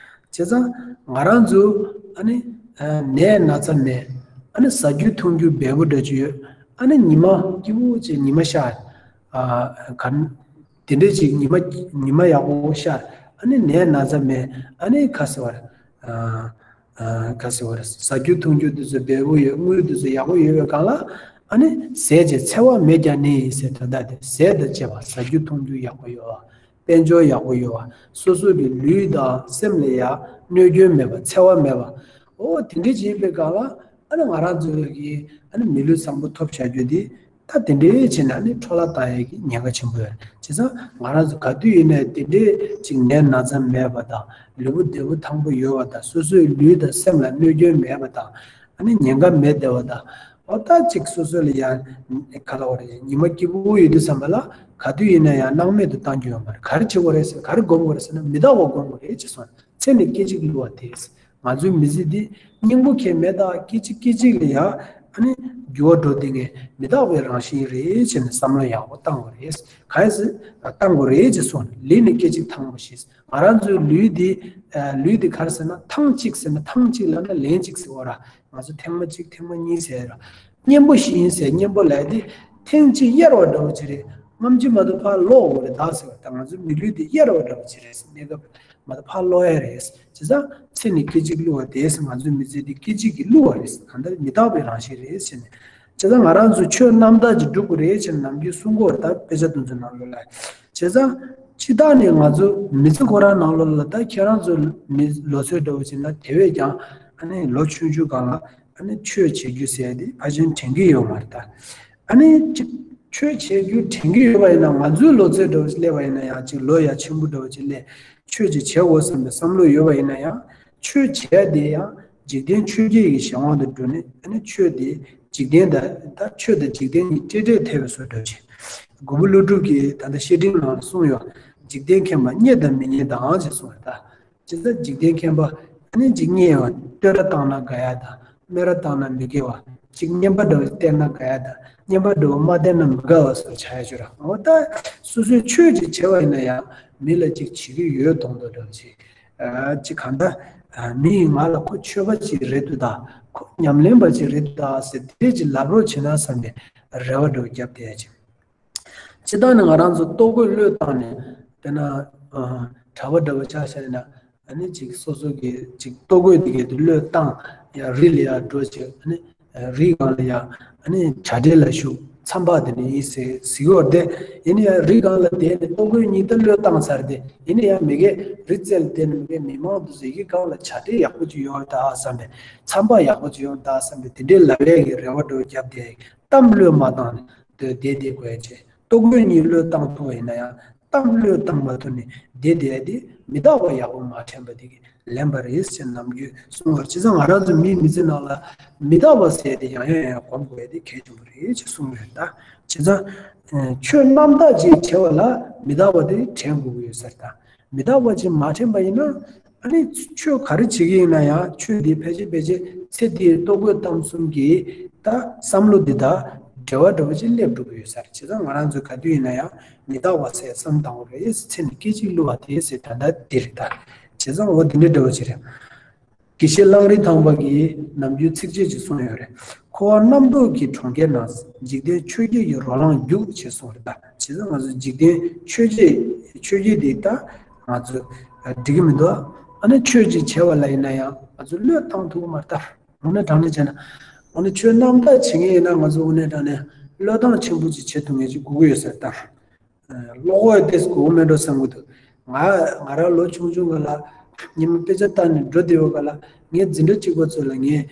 བྱས་ཙང་ང་རང་ཚོ་ཨ་ནི་ནད་ན་ཚ་མེད། ཨ་ནི་ཟ་རྒྱུ་འཐུང་རྒྱུ་འབེལ་པོ་འདྲ་ཅིག་ཡོད། ཨ་ནི་ཉི་མ་སྐྱིད་པོ་ཅིག་ཉི་མ་ཤར། ཨ་ག་དེ་འདྲ་ཅིག་ཉི་མ་ཉི་མ་ཡག་པོ་ཤར། ཨ་ནི་ནད་ན་ཚ་མེད། ཨ་ནི་ག་ཟེར་བ་རེད། ཨ་ག་ཟེར་བ་རེད། ཟ་རྒྱུ་འཐུང་རྒྱུ་དེ་ཚོ་འབེལ་པོ་ཡོད། དངུལ་དེ་ཚོ་ཡག་པོ་ཡོད་པའི་སྒང་ལ་ཨ་ནི་ཟས་བཅད་འཚེ་བ་མེད་ཀྱང་ནི་ཟེར་དོན་དག་དེ་ཟས་དང་བཅས་པ་ཟ་རྒྱུ་འཐུང་རྒྱུ་ཡག་པོ་ཡོད་པ། དཔལ་འབྱོར་ཡག་པོ་ཡོད་པ། སོ་སོ་གི་ལུས་དང་སེམས་ལ་ཡང་གནོད་སྐྱོན་མེད་པ། འཚེ་བ་མེད་པ། འོ་དེ་འདྲ་ཅིག་ཡིན་པའི་སྒང་ལ་ཨ་ནི་ང་རང་ཚོ་གི་ཨ་ནི་མི་ལུས་བཟང་པོ་ཐོབ་བྱ་རྒྱུ་དེ། ད་དེ་འདྲའི་བྱས་ན་ནི་འཕྲོ་བརླག་བཏང་ཡས་ཀྱི་ཉེན་ཁ་ཆེན་པོ་ཡོད་རེད། བྱས་ཙང་ང་རང་ཚོ་ག་དུས་ཡིན་ནའི་དེ་འདྲའི་ཅིག་ནད་ན་ཚ་མེད་པ་དང་། ལུས་པོ་བདེ་པོ་ཐང་པོ་ཡོད་པ་དང་། སོ་སོའི་ལུས་དང་སེམས་ལ་གནོད་སྐྱོན་མེད་པ་དང་། ཨ་ནི་ཉེན་ཁ་མེད་བསྡད་པ་དང་། འོ་ད་ཅིག་སོ་སོ་ལ་ཡང་ག་ལབ་དགོས་རེད། ཉི་མ་སྐྱིད་པོ་ཡོད་དུས་ཙམ་པ་ལ་ག་དུས་ཡིན་ན་ཡང་སྣང་མེད་དུ་བཏང་རྒྱུ་ཡོད་མ་རེད། ག་རེ་བྱེད་དགོས་རེད་ཟེར་ན། ག་རེ་སྒོམ་དགོས་རེད་ཟེར་ན། མི་རྟག་པ་སྒོམ་དགོས་རེད་ཅེས་གསུངས། ཚེ་ནི་སྐད་ཅིག་བསླུ་བ་སྟེ། ང་ཚོའི་མི་ཚེ་འདི་སྙིང་པོ་ཁྱད་མེད་ད། སྐད་ཅིག་སྐད་ཅིག་ལ་ཡ་ཨ་ནི་ འགྱུར་བ་འགྲོ་བསྡད་མཁན་མི་རྟག་པའི་རང་བཞིན་རེད་ཅེས་ནས་བསམ་བློ་ཡག་པོ་བཏང་དགོས་རེད། ག་རེ་ཟེར་བཏང་དགོས་རེད་ཅེས་གསུངས། ལུས་ནི་སྐད་ཅིག་ཐང་པོ་ཞེས། ང་རང་ཚོའི་ལུས་འདི་ལུས་འདི་ག་རེ་ཟེར་ན་ཐང་གཅིག་ཟེར་ན་ཐང་གཅིག་ལབ་ན་ལན་གཅིག་ཟེར་བ་ར། ང་ཚོ་ཐེངས་མ་གཅིག་ཐེངས་མ་གཉིས་ཟེར་ར། གཉེན་པོ་ཞིག་ཡིན་ཟེར་གཉེན་པོ་ལབ་དེ་ཐེངས་གཅིག་གཡར་བ་འདྲ་བོ་ཅིག་རེད། སྔ་ཕྱི་མ་གཏོགས་ཕར་ལོག་དགོས་རེད་ད་ཟེར་བ་ད་ང་ཚོའི་མི་ལུས་འདི་གཡར་བ་འདྲ་བོ་ཅིག་རེད་ཟེར་གནས་སྐབས། མ་གཏོགས་ཕར་ལོག་ཡ་རེད། བྱས་ཙང་ཚེ་ནི་སྐད་ཅིག་བསླུ་བ་དེ་ཟེར་ང་ཚོའི་མི་ཚེ་འདི་སྐད་ཅིག་གིས་བསླུ་བ་རེད། གང་ལྟར་མི་རྟག་པའི་རང་བཞིན་རེད་ཟེར་ནས། བྱས་ཙང་ང་རང་ཚོ་ཆོས་རྣམ་དག་ཅིག་སྒྲུབ་དགོས་རེད་ཟེར་ནས་ནམ་རྒྱུན་གསུང་གི་ཡོད་རེད་ད་དཔེ་ཆ་དེ་ཚོའི་ནང་ལོགས་ལ། བྱས་ཙང་སྤྱིར་བཏང་ནས་ང་ཚོ་མི་ཚེ་ཁོ་རང་ནང་ལོགས་ལ་ད་ཁྱེད་རང་ཚོ་མི་ལོ་ཚོད་འདྲ་བོ་ཅིག་ན་དེ་བས་ཀྱང་ཨ་ནི་ལོ་ཆུང་ཆུང་སྒང་ལ་ཨ་ནི་ཆོས་བྱེད་རྒྱུ་ཟེར་ཡ་དེ་ཕལ་ཆེར་དྲན་གྱི་ཡོད་མ་རེད་ད། ཨ་ནི་ཅིག་ཆོས་བྱེད་རྒྱུ་དྲན་གྱི་ཡོད་པ་ཡིན་ན་ང་ཚོའི་ལོ་ཚོད་འདྲ་བོ་ཅིག་སླེབས་པ་ཡིན་ན་ཡང་ཅིག་ལོ་ཡང་ཆེན་པོ་འདྲ་བོ་ཅིག་སླེབས་ཆོས་ཅིག་བྱེད་དགོས་བསམ་པའི་བསམ་བློ་ཡོད་པ་ཡིན་ན་ཡང་ཆོས་བྱེད་ཡ་དེ་ཡང་འཇིག་རྟེན་ཆོས་བརྒྱད་ཀྱི་གཞན་དབང་དུ་འགྲོ་ནས་ཨ་ནི་ཆོས་དེ་འཇིག་རྟེན་དང་ད་ཆོས་དང་འཇིག་རྟེན་གཉིས་འབྲེལ་འབྲེལ་ཐེབས་པའི་བཟོ་འདྲ་བོ་ཅིག་མགོན་པོ་ཀླུ་སྒྲུབ་ཀྱིས་ད་ལྟ་བཤེས་སྤྲིང་ནང་ལ་གསུངས་ཡོད། འཇིག་རྟེན་མཁྱེན་པ་རྙེད་དང་མི་རྙེད་དང་ཅེས་གསུངས་ཡོད་ད། ཇི་ལྟར་འཇིག་རྟེན་མཁྱེན་པ་ཨ་ནི་འཇིག་རྙེད་ཡོད་བསྟོད་ར་བཏང་ན་དགའ་ཡ་དང་སྨད་ར་བཏང་ན་མི་དགེ་བ། གཅིག་བསྙེན་པ་འདྲ་བོ་བསྟེན་ན་དགའ་ཡ་དང་བསྙེན་པ་འདྲ་བོ་མ་བསྟེན་ན་མི་དགའ་བ་སོགས་ཆགས་ཡ་ཅིག་ར། འོ་ད་སོ་སོའི་ཆོས་ཅིག་བྱེད་པ་ཡིན་ན་ཡང་མི་ལ་ཅིག་བྱེད་ཀྱི་ཡོད་མདོག་མདོག་འདྲ་བོ་ཅིག་ཨ་ཅིག་གང་ལྟར་མི་ཡིས་ང་ལ་ཁོ་ཆོས་པ་ཅིག་རེད་འདུག་ད་ཁོ་ཉམས་ལེན་པ་ཅིག་རེད་འདུག་ད་ཟེར་དེ་ཅིག་ལབ་རོགས་བྱེད་ན་བསམ་པའི་རེ་བ་འདྲ་བོ་བརྒྱབ་བསྡད་ཡ་ཅིག་སྤྱིར་བཏང་ནི་ང་རང་ཚོ་ལྟོ་གོས་བློས་བཏང་ནས་དཔེར་ན་གྲྭ་པ་འདྲ་བོ་ཆ་བཞག་ན་ཨ་ནི་ཅིག་སོ་སོ་གི་ཅིག་ལྟོ་གོས་དེ་གས་དེ་བློས་བཏང་ཡ་རི་ལ་ཡ་འགྲོ་ཅིག་ཨ་ནི་རི་སྒང་ལ་ཡ་ཨ་ནི་བྱ་བྲལ་ལ་བཞུགས་མཚམས་པ་དེ་འདྲ་ཡིན་ཟེར་ཟེར་གྱི་ཡོད་རེད་དེ་ཡིན་ན་ཡང་རི་སྒང་ལ་བསྡད་ནས་ལྟོ་གོས་གཉིས་ད་བློས་བཏང་ཚར་ཏེ་ཡིན་ན་ཡང་མི་གས་རི་རྩེ་ལ་བསྡད་ནས་མི་གས་མི་མང་དུ་ཟེར་གྱི་སྒང་ལ་བྱ་བྲལ་ཡག་པོ་ཅིག་ཡོད་རེད་ད་བསམ་པའི་མཚམས་པ་ཡག་པོ་ཅིག་ཡོད་རེད་ད་བསམ་པའི་དེ་འདྲའི་ལབ་ཡས་ཀྱི་རེ་བ་འདྲ་བོ་བརྒྱབ་བསྡད་གཏམ་བློས་མ་བཏང་ནས། དེ་དེ་དེ་དགོས་ཡ་ཆེ། ལྟོ་གོས་གཉིས་བློས་བཏང་ཐུབ་པ་ཡིན་ན་ཡང་གཏམ་བློས་བཏང་མ་ཐུབ་ནས་དེ་དེ་དེ་མི་རྟག་པ་ཡག་པོ་མ་དྲན་པ་དེ་གི་ལན་པ་རེད་ཅེས་ནམ་རྒྱུན་གསུང་བར་བྱས་ཙང་ང་རང་ཚོ་མིའི་མི་ཚེ་ནང་ལ་མི་རྟག་པ་ཟེར་དེ་ཡང་ཡང་ཡང་སྒོམ་དགོས་ཡ་དེ་གལ་ཆེན་པོ་རེད་ཅེས་གསུངས་ཡོད་ད། བྱས་ཙང་ཆོས་རྣམ་དག་ཅིག་བྱེད་པ་ལ་མི་རྟག་པ་དེ་དྲན་དགོས་ཀྱི་ཡོད་ཟེར་ད། མི་རྟག་པ་ཅིག་མ་དྲན་པ་ཡིན་ན། ཨ་ནི་ཆོས་ག་རེ་བྱེད་ཀྱི་ཡིན་ན་ཡང་ཆོས་འདི་ཕལ་ཆེར་ཕལ་ཆེར་ཚེ་འདིའི་ལྟོ་གོས་གཏམ་གསུམ་གྱི་ད་བསམ་བློ་འདི་དང་འབྲེལ་བ་འདྲ་བོ་ཅིག་སླེབས་འགྲོ་གི་ཡོད་ས་རེད། བྱས་ཙང་ང་རང་ཚོས་ག་དུས་ཡིན་ན་ཡང་མི་རྟག་པ་ཟེར་བསམ་བཏང་དགོས་རེད། ཚེ་ནི་སྐད་ཅིག་བསླུ་བ་དེ་ཟེར་ད་ལྟ་འདི་རེད་ད། བྱས་ཙང་འོ་འདི་འདྲ་འདྲ་བོ་ཅིག་རེད། དགེ་བཤེས་གླང་རི་ཐང་པ་གིས་ནམ་རྒྱུན་ཚིགས་བཅད་ཅིག་གསུངས་ཡོད་རེད། འཁོར་བ་རྣམ་རྟོག་གི་གྲོང་ཁྱེར་ན། འཇིག་རྟེན་ཆོས་བརྒྱད་ཀྱི་རོ་ལངས་རྒྱུག་ཅེས་གསུངས་རེད་ད། བྱས་ཙང་ང་ཚོ་འཇིག་རྟེན་ཆོས་བརྒྱད་ཆོས་བརྒྱད་འདི་ད་ང་ཚོ་འགྲིག་གི་མི་འདུག་ཨ་ནི་ཆོས་ཅིག་བྱས་པ་ལ་ཡིན་ན་ཡང་ང་ཚོ་བློས་བཏང་ཐུབ་ཀྱི་མ་རེད་ད། དངོས་གནས་དྲང་གནས་བྱས་ན་དངོས་གནས་ཆོས་རྣམ་དག་བྱེད་མཁན་ཡིན་ན་ང་ཚོ་དངོས་གནས་དྲང་གནས་བློས་བཏང་ཆེན་པོ་ཅིག་བྱེད་ཐུབ་མཁན་ཅིག་དགོས་ཀྱི་ཡོད་ས་རེད་ད། བློ་ཁོག་ཡོད་དེ་དགོས་མེད་འགྲོ་བསམ་གྱི་འདུག་ང་ང་རང་ལོ་ཆུང་ཆུང་ག་ལ་ཉི་མ་དཔེ་ཆ་ལྟ་ནས་འགྲོ་བསྡད་པ་ག་ལ་ངའི་འཛིན་གྲྭ་གཅིག་པ་ཚོ་ལ་ངས་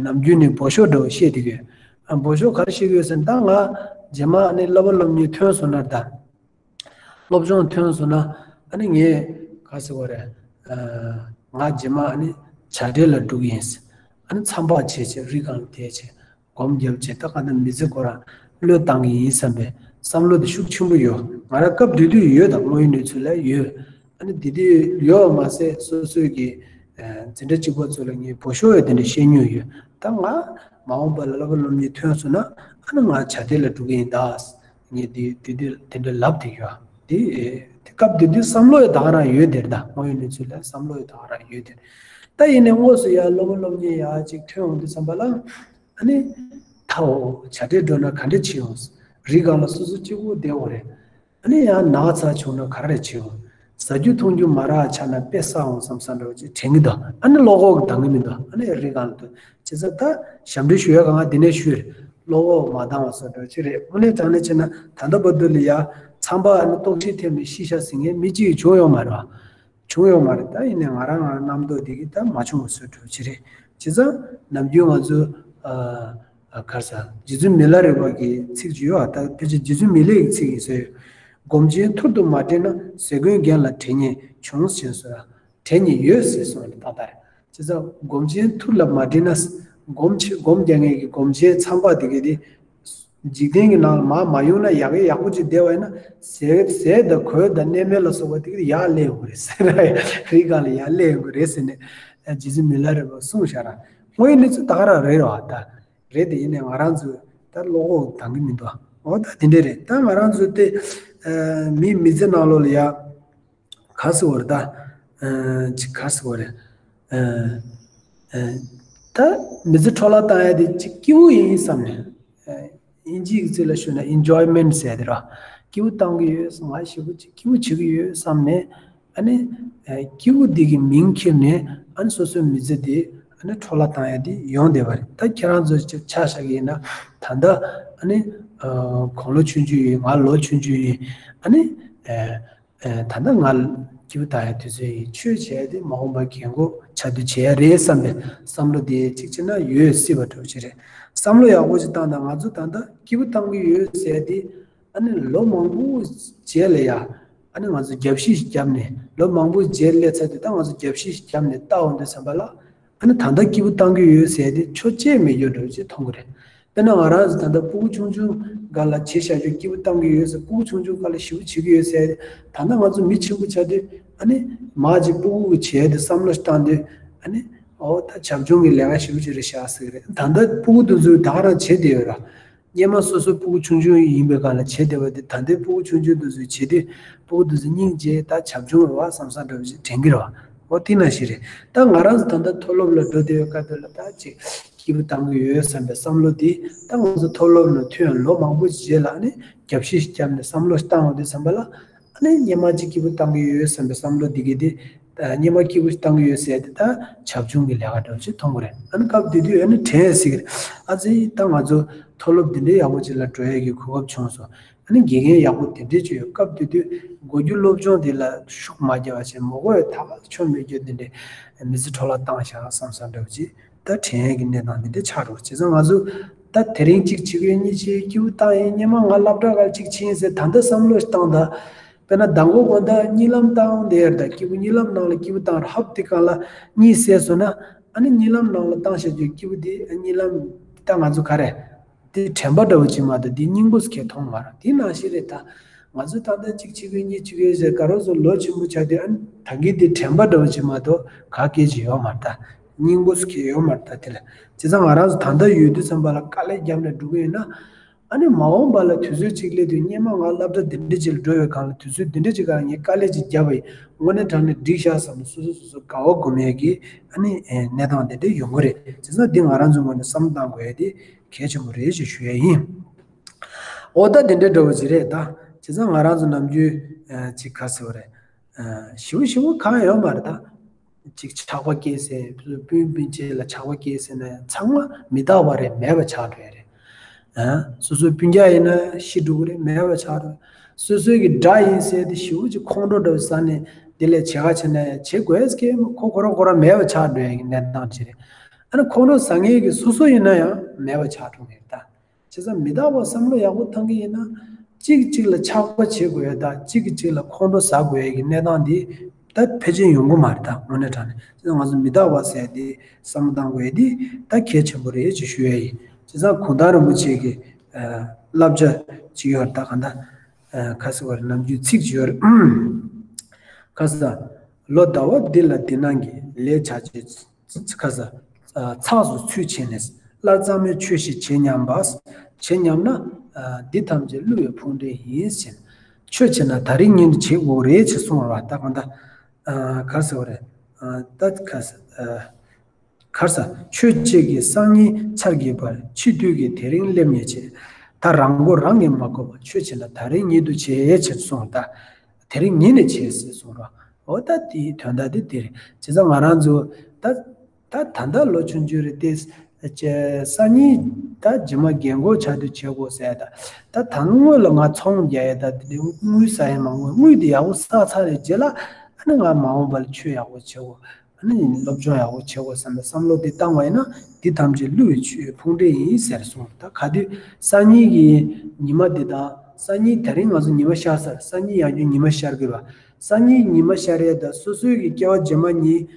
ནམ་རྒྱུན་ནས་འབོད་ཤོག་འདྲ་བོ་བཤད་བསྡད་ཀྱི་ཡོད། ཨ་འབོད་ཤོག་ག་རེ་བཤད་ཀྱི་ཡོད་ཟེར་ན་ད་ང་རྗེས་མ་ཨ་ནི་སློབ་པ་སློབ་གཉེར་ཐོན་སོང་ན་ད་སློབ་སྦྱོང་ཐོན་སོང་ན་ཨ་ནི་ངས་ག་ཟེར་བ་རེད། ང་རྗེས་མ་ཨ་ནི་བྱ་བྲལ་ལ་འགྲོ་གི་ཡིན། ཨ་ནི་མཚམས་པ་བྱས་བྱས་རི་སྒང་ལ་བསྡད་བྱས། སྒོམ་རྒྱབ་བྱས་ད་ག་ནང་མི་ཚེ་ཁོ་རང་བློས་བཏང་གི་ཡིན་བསམ་པའི་བསམ་བློ་དེ་ཤུགས་ཆེན་པོ་ཡོད། ང་རང་སྐབས་དེ་དུས་ཡོད་དང་དངོས་ཡོད་གནས་ཚུལ་ལ་ཡོད། ཨ་ནི་དེ་དུས་ཡོད་པ་མ་ཟད་སོ་སོའི་གི་འཛིན་གྲྭ་གཅིག་པ་ཚོ་ལ་ངས་འབོད་ཤོག་ཡོད་དེ་འདྲ་བཤད་མྱོང་ཡོད། ད་ང་མ་འོངས་པ་ལ་སློབ་པ་སློབ་གཉེར་ཐོན་སོང་ན་ཨ་ནི་ང་བྱ་བྲལ་ལ་འགྲོ་གི་ཡིན་ད། ངས་དེ་དེ་དུས་དེ་འདྲ་ལབ་དེ་ཡོད། དེ་དེ་སྐབས་དེ་དུས་བསམ་བློ་ཡོད་ད་ག་རང་ཡོད་དེར་ད་དངོས་ཡོད་གནས་ཚུལ་ལ་བསམ་བློ་ཡོད་ད་ག་རང་ཡོད་དེར། ད་ཡིན་ནའི་དངོས་སུ་ཡ་སློབ་པ་སློབ་གཉེར་ཡ་གཅིག་ཐོན་འོང་དུས་ཙམ་པ་ལ། ཨ་ནི། ད་འོ་བྱ་བྲལ་འགྲོ་ན་ག་འདྲ་བྱེད་འོང་། རི་སྒང་ལ་སོ་སོ་གཅིག་པུ་བསྡད་འོང་རེད། ཨ་ནི་ཡང་ན་ཚ་བྱུང་ན་ག་རེ་བྱེད་འོང་། ཟ་རྒྱུ་འཐུང་རྒྱུ་མ་རག་ཆགས་ན་དཔེ་ཟ་འོང་བསམ་བསམ་འདྲ་བོ་ཅིག་དྲན་གྱི་འདུག་ཨ་ནི་བློ་ཁོག་གིས་འདང་གི་མི་འདུག་ཨ་ནི་རི་སྒང་ལ་འདུག་བྱས་ཙང་ད་ཞབས་འདྲེན་ཞུ་ཡ་གང་ག་འདི་ནས་ཞུས་རེད། བློ་ཁོག་མ་འདང་བ་བཟོ་འདྲ་བོ་ཅིག་རེད། དངོས་གནས་དྲང་གནས་བྱས་ན་ད་ལྟ་བར་དུ་ལ་ཡ་མཚམས་པ་ཨ་ནི་ལྟོགས་ཤི་ཐེབས་ནས་ཤི་ཤ་ཟིན་མཁན་མི་གཅིག་བྱུང་ཡོད་མ་རེད་བ། བྱུང་ཡོད་མ་རེད། ད་ཡིན་ནའི་ང་རང་ང་རང་རྣམ་རྟོག་འདི་གིས་ད་མ་བྱུང་བ་བཟོ་འདྲ་བོ་ཅིག་རེད། བྱས་ཙང་ནམ་རྒྱུན་ང་ཚོ་ཨ་ཨ་ག་རེ་ཟ་རྗེ་བཙུན་མི་ལ་རས་པ་གི་ཚིག་ཅིག་ཡོད་ཨ། ད་ཕལ་ཆེར་རྗེ་བཙུན་མི་ལས་ཀྱི་ཚིག་ཡིན་ཟེར་ཡོད། སྒོམ་ཆེན་ཐུར་དུ་མ་བསྒྲིལ་ན་ཟས་གོས་རྒྱན་ལ་དྲན་ཉེན་བྱུང་ཞེས་ཟེར། དྲན་ཉེན་ཡོད་ཟེར་གསུངས་རེད་ད་ལྟ། བྱས་ཙང་སྒོམ་ཆེན་ཐུར་ལ་མ་བསྒྲིལ་ན་སྒོམ་ཆེ་སྒོམ་རྒྱག་མཁན་གྱི་སྒོམ་ཆེན་མཚམས་པ་དེ་གས་དེ། འཇིག་རྟེན་གྱི་ནང་ལ་མར་མ་ཡོང་ན་ཡག་གི་ཡག་པོ་ཅིག་བསྡད་པ་ཡིན་ན་ཟས་ཟས་དང་གོས་དང་གནས་མལ་ལ་སོགས་པ་དེ་གི་ཡར་སླེབས་ཡོང་གི་རེད་ཟེར་ན་རི་སྒང་ལ་ཡར་སླེབས་ཡོང་གི་རེད་ཟེར་ནས་རྗེ་བཙུན་མི་ལ་རས་པས་གསུངས་བཞག་ར། དངོས་ཡོད་གནས་ཚུལ་ད་ག་རང་རེད་ར་བ་ད། རེད་དེ་ཡིན་ནའི་ང་རང་ཚོས་ ད་བློ་ཁོག་འདང་གི་མི་འདུག་འོ་ད་དེ་འདྲས་རེད། ད་ང་རང་ཚོ་དེ་མི་མི་ཚེ་ནང་ལོགས་ལ་ཡ། ག་ཟེར་བ་རེད་ད། ཅིག་ག་ཟེར་བ་རེད། ད་མི་ཚེ་འཕྲོ་བརླག་བཏང་ཡ་དེ་ཅིག་སྐྱིད་པོ་ཡིན་བསམ་ནས། དབྱིན་ཇིའི་ཚིག་ལ་ཞུས་ན་ཨིན་ཇོའི་མེན་ཊི་ཟེར་དེ་ར། སྐྱིད་པོ་བཏང་གི་ཡོད་ང་ཞེ་པོ་ཅིག་སྐྱིད་པོ་བྱེད་ཀྱི་ཡོད་བསམ་ནས། ཨ་ནི། སྐྱིད་པོ་འདི་གི་མིང་ཁྱེར་ནས་ཨ་ནི་སོ་སོའི་མི་ཚེ་དེ་ཨ་ནི་འཕྲོ་བརླག་བཏང་ཡ་དེ་ཡོང་བསྡད་པ་རེད། ད་ཁྱེད་རང་ཚོ་ཅིག་ཆ་བཞག་གི་ཡིན་ན། ད་ལྟ་ཨ་ནི། དགུང་ལོ་ཆུང་ཆུང་ཡིན། ང་ལོ་ཆུང་ཆུང་ཡིན། ཨ་ནི། ད་ལྟ་ང་སྐྱིད་པོ་བཏང་ཡ་དུས་ཚོད་ཡིན། ཆོས་བྱས་ཏེ་མ་འོངས་པ་རྒན་གོག་ཆགས་དུས་བྱས་ཡ་རེད་བསམ་པའི་བསམ་བློ་དེ་གཅིག་བྱས་ན་ཡོད་སྲིད་པ་འདྲ་པོ་ཅིག་རེད། བསམ་བློ་ཡག་པོ་ཅིག་བཏང་དང་། ང་ཚོ་ད་ལྟ་སྐྱིད་པོ་བཏང་གི་ཡོད་ཟེར་ཏེ། ཨ་ནི་ལོ་མང་པོ་རྗེས་ལ་ཡ། ཨ་ནི་ང་ཚོ་རྒྱབ་བཤིག་ཞིག་བརྒྱབ་ནས། ལོ་མང་པོ་རྗེས་སླེབས་ཚར་དུས་ད་ང་ཚོ་རྒྱབ་བཤིག་ཞིག་བརྒྱབ་ནས་ལྟ་འོང་དུས་ཙམ་པ་ལ། ཨ་ནི་ད་ལྟ་སྐྱིད་པོ་བཏང་གི་ཡོད་ཟེར་ཏེ་ཆོ་བྱེད་མེད་རྒྱུ་འདྲ་པོ་ཅིག་མཐོང་གི་རེད། དཔེར་ན་ང་རང་ཚོ་ད་ལྟ་སྤུ་གུ་ཆུང་ཆུང་སྒང་ལ་བྱས་བཞག་རྒྱུ་སྐྱིད་པོ་བཏང་གི་ཡོད་ཟེར། སྤུ་གུ་ཆུང་ཆུང་སྒང་ལ་ཞེ་པོ་བྱེད་ཀྱི་ཡོད་ཟེར་ཏེ། ད་ལྟ་ང་ཚོ་མི་ཆེན་པོ་ཆགས་དུས་ཨ་ནི་མ་གཅིག་སྤུ་གུ་གི་བྱས་ཏེ་བསམ་བློ་ཞིག་བཏང་དུས། ཨ་ནི་ཨོ་ད་བྱབ་ཆུང་གི་ལས་ཀ་ཞེ་པོ་ཅིག་རེད་ཤག་ཟེར་གི་རེད། ད་ལྟ་སྤུ་གུ་དེ་ཚོས་ད་ག་རང་བྱེད་བསྡད་ཡོད་ར། སྔོན་མ་སོ་སོ་སྤུ་གུ་ཆུང་ཆུང་ཡིན་པའི་སྒང་ལ་བྱེད་བསྡད་པ་དེ་ད་ལྟའི་སྤུ་གུ་ཆུང་ཆུང་དེ་ཚོས་བྱེད་དུས། སྤུ་གུ་དེ་ཚོ་སྙིང་རྗེ། ད་བྱབ་ཆུང་རེད་བ་བསམ་བསམ་འདྲ་པོ་ཞིག་དྲན་གྱི་རེད་བ། འོ་དེ་ནང་བཞིན་རེད། ད་ང་རང་ཚོ་ད་ལྟ་མཐོ་སློབ་ལ་འགྲོ་བསྡད་པའི་སྐབས་དེ་ལ་ད་ཅིག་སྐྱིད་པོ་བཏང་གི་ཡོད་བསམ་པའི་བསམ་བློ་དེ། ད་ང་ཚོ་མཐོ་སློབ་ནང་ཐོན་ལོ་མང་པོ་རྗེས་ལ་ཨ་ནི་རྒྱབ་བཤིག་བརྒྱབ་ནས་བསམ་བློ་བཏང་འོང་དུས་ཙམ་པ་ལ། ཨ་ནི་སྔོན་མ་ཅིག་སྐྱིད་པོ་བཏང་གི་ཡོད་བསམ་པའི་བསམ་བློ་འདི་གི་དེ། ད་སྔོན་མ་སྐྱིད་པོ་བཏང་གི་ཡོད་ཟེར་ཏེ་ད་བྱབ་ཆུང་གི་ལས་ཀ་འདྲ་པོ་ཅིག་མཐོང་གི་རེད། ཨ་ནི་སྐབས་དེ་དུས་ཨ་ནི་དྲན་ཡ་སྲིད་གི་རེད། ཨ་ཙི། ད་ང་ཚོ་མཐོ་སློབ་འདི་འདྲའི་ཡག་པོ་ཅིག་ལ་འགྲོ་ཡ་གི་གོ་སྐབས་བྱུང་སོང་། ཨ་ནི་དགེ་རྒན་ཡག་པོ་དེ་འདྲས་ཅིག་ཡོད། སྐབས་དེ་དུས་གོ་རྒྱུ་སློབ་སྦྱོང་དེ་ལ་ཤུགས་མ་རྒྱབ་པ་བྱས། མ་གོ་ཡ་ད་ཆོ་མེད་རྒྱུ་དེ་འདྲས་མི་ཚེ་འཕྲོ་བརླག་བཏང་བཞག་བསམ་བསམ་འདྲ་པོ་ཅིག་ད་དྲན་ཡས་ཀྱི་གནས་སྟངས་དེ་འདྲ་ཆགས་འགྲོ། བྱས་ཙང་ང་ཚོ་ད་དེ་རིང་གཅིག་བྱེད་ཀྱི་ཡོད། གཉིས་བྱེད་ཀྱི་ཡོད། སྐྱིད་པོ་བཏང་ཡིན། སྔོན་མ་ང་སློབ་གྲྭ་སྒང་ལ་གཅིག་ཕྱིན་ཟེར། ད་ལྟ་བསམ་བློ་ཞིག་བཏང་དང་། དཔེར་ན་མདང་དགོང་དགོང་དག་གཉིད་ལམ་བཏང་བསྡད་ཡོད་རེད། ད་སྐྱིད་པོ་གཉིད་ལམ་ནང་ལ་སྐྱིད་པོ་བཏང་ར། ཧབ་དེ་སྒང་ལ་གཉིད་སད་སོང་ན། ཨ་ནི་གཉིད་ལམ་ནང་ལ་བཏང་བཞག་རྒྱུ་སྐྱིད་པོ་དེ་གཉིད་ལམ། ད་ང་ཚོ་ག་རེ། དེ་དྲན་པ་འདྲ་པོ་ཅིག་མ་གཏོགས་དེ་སྙིང་པོ་ཟེར་མཁན་མཐོང་མ་རེད། དེ་ནང་བཞིན་རེད་ད། ང་ཚོ་ད་ལྟ་གཅིག་བྱེད་ཀྱི་ཡོད། གཉིས་བྱེད་ཀྱི་ཡོད་ཟེར། ག་རེ་ཟེར། ལོ་ཆེན་པོ་ཆགས་དུས་ཨ་ནི་ད་གིན་དེ་དྲན་པ་འདྲ་པོ་ཅིག་མ་གཏོགས་ག་གེ་ཅིག་ཡོད་མ་རེད་ད། སྙིང་པོ་ཟེར་མཁན་ཡོད་མ་རེད་ད་དེ་ལ། བྱས་ཙང་ང་རང་ཚོ་ད་ལྟ་ཡོད་དུས་ཙམ་པ་ལ་དཀའ་ལས་བརྒྱབ་ནས་འགྲོ་གི་ཡོད་ན། ཨ་ནི་མ་འོངས་པ་ལ་དུས་ཚོད་ཅིག་སླེབས་དུས། སྔོན་མ་ང་སློབ་གྲྭ་འདི་འདྲ་ཅིག་ལ་འགྲོ་བའི་སྒང་ལ་དུས་ཚོད་འདི་འདྲ་ཅིག་སྒང་ངས་དཀའ་ལས་ཅིག་བརྒྱབ་པ་ཡིན། དངོས་གནས་དྲང་གནས་འགྲིག་ཤག་བསམ་ནས་སོ་སོ་སོ་སོ་དགའ་བ་སྒོམ་ཡས་ཀྱི་ཨ་ནི་གནས་སྟངས་འདི་འདྲ་ཡོང་གི་རེད། བྱས་ཙང་འདི་ང་རང་ཚོའི་ངོས་ནས་བསམ་བློ་བཏང་དགོས་ཡས་དེ་གལ་ཆེན་པོ་རེད་ཅེས་ཞུ་ཡས་ཡིན། འོ་ད་འདི་འདྲ་འདྲ་པོ་ཅིག་རེད་ད། བྱས་ཙང་ང་རང་ཚོ་ནམ་རྒྱུན་ཅིག་ག་ཟེར་བ་རེད། ཞེ་པོ་ཞེ་པོ་གང་ཡོད་མ་རེད་ད། ཅིག་ཆགས་པ་སྐྱེས་ཟེར། སྤུན་སྤུན་མཆེད་ལ་ཆགས་པ་སྐྱེས་ཟེར་ན་ཚང་མ་མི་རྟག་པ་རེད། མེད་པ་ཆགས་འགྲོ་ཡ་རེད། ཨ། སོ་སོའི་སྤུན་ཀྱག་ཡིན་ན་ཤི་འགྲོ་གི་རེད། མེད་པ་ཆགས་འགྲོ། སོ་སོའི་གི་དགྲ་ཡིན་ཟེར་ཏེ་ཞེ་པོ་ཅིག་ཁོང་ཁྲོ་འདྲ་པོ་ཟ་ནས་དེ་ལས་བྱེད་ག་བྱེད་ན་ཡང་བྱེད་དགོས་ཀྱི་མ། ཁོ་ཁོ་རང་ཁོ་རང་མེད་པ་ཆགས་འགྲོ་ཡ་གི་གནས་སྟངས་ཅིག་རེད། ཨ་ནི་ཁོང་ཁྲོ་ཟ་མཁན་གི་སོ་སོ་ཡིན་ན་ཡང་མེད་པ་ཆགས་འགྲོ་གི་རེད་ད། བྱས་ཙང་མི་རྟག་པ་བསམ་བློ་ཡག་པོ་བཏང་གི་ཡིན་ན། གཅིག་གཅིག་ལ་ཆགས་པ་བྱེད་དགོས་ཡ་དང་། གཅིག་གཅིག་ལ་ཁོང་ཁྲོ་ཟ་དགོས་ཡ་གི་གནས་སྟངས་འདི་ད་ཕལ་ཆེར་ཡོང་གི་མ་རེད་ད། དངོས་གནས་དྲང་གནས། བྱས་ཙང་ང་ཚོ་མི་རྟག་པ་ཟེར་ཡ་འདི་བསམ་བློ་བཏང་དགོས་ཡ་འདི་ད་གལ་ཆེན་པོ་རེད་ཅེས་ཞུ་ཡ་ཡིན། བྱས་ཙང་གུང་ཐང་རིན་པོ་ཆེ་གི་ཨ་བསླབ་བྱ་ཅིག་ཡོད་རེད་ད། གང་ལྟར་ཨ་ག་ཟེར་བ་རེད། ནམ་རྒྱུན་ཚིག་ཅིག་ཡོད་རེད། ག་ཟེར། ལོ་ཟླ་བ་འདི་ལ་འདི་སྣང་གི། ལས་བྱ་བྱེད་ག་ཟེར། ཚགས་སུ་ཚུད་བྱས་ནས། སླར་གཙང་མའི་ཆོས་ཤིག་བྱེད་སྙམ་པ། བྱེད་སྙམ་ན། འདི་ཐམས་ཅད་བསླུ་བའི་ཕུང་འདྲེ་ཡིན་ཟེར། ཆོས་བྱེད་ན་ད་རིང་ཉིད་དུ་བྱེད་དགོས་རེད་ཅེས་གསུངས་པ་ད། གང་ལྟར་ག་ཟེར་བ་རེད། ད་ག་ཟེར། ག་ཟེར། ཆོས་བྱེད་ཀྱི་སང་ཉིན་འཆར་གྱིས་པར། འཆི་དུས་ཀྱི་དེ་རིང་སླེབས་ཉེན་ཆེ། ད་རང་མགོ་རང་གིས་མ་བསྐོར་བར། ཆོས་བྱེད་ན་ད་རིང་ཉིད་དུ་བྱེད་ཅེས་གསུངས་ད། དེ་རིང་ཉིད་ནས་བྱེད་ཟེར་གསུངས་རོགས། འོ་ད་དེའི་དོན་དག་དེ་དེ་རེད། བྱས་ཙང་ང་རང་ཚོ་ད་ད་ད་ལྟ་ལོ་ཆུང་ཆུང་རེད་དེ། སང་ཉིན་ད་རྗེས་མ་རྒན་གོག་ཆགས་དུས་བྱེད་དགོས་ཟེར་ད། ད་ད་སྔོན་ལ་ང་ཚོང་རྒྱག་ཡས་ད་དེ་དངུལ་ཟ་ཡས་མང་པོ། དངུལ་དེ་ཡག་པོ་བསགས་ཚར་བའི་རྗེས་ལ་ཨ་ནི་ང་མ་འོངས་པ་ལ་ཆོས་ཡག་པོ་བྱེད་དགོས། ཨ་ནི་སློབ་སྦྱོང་ཡག་པོ་བྱེད་དགོས་བསམ་པའི་བསམ་བློ་དེ་བཏང་བ་ཡིན་ན། འདི་ཐམས་ཅད་བསླུ་བའི་ཆོས་ཕུང་འདྲེ་ཡིན་ཟེར་གསུངས། ད་ག་དུས་སང་ཉིན་གྱི་ཉི་མ་འདི་དང་། སང་ཉིན་དེ་རིང་ང་ཚོ་ཉི་མ་ཤར་ཚར། སང་ཉིན་ཡང་བསྐྱར་ཉི་མ་ཤར་དགོས་པ། སང་ཉིན་ཉི་མ་ཤར་ཡས་དང་སོ་སོའི་གི་སྐྱེ་བ་རྗེས་མ་གཉིས།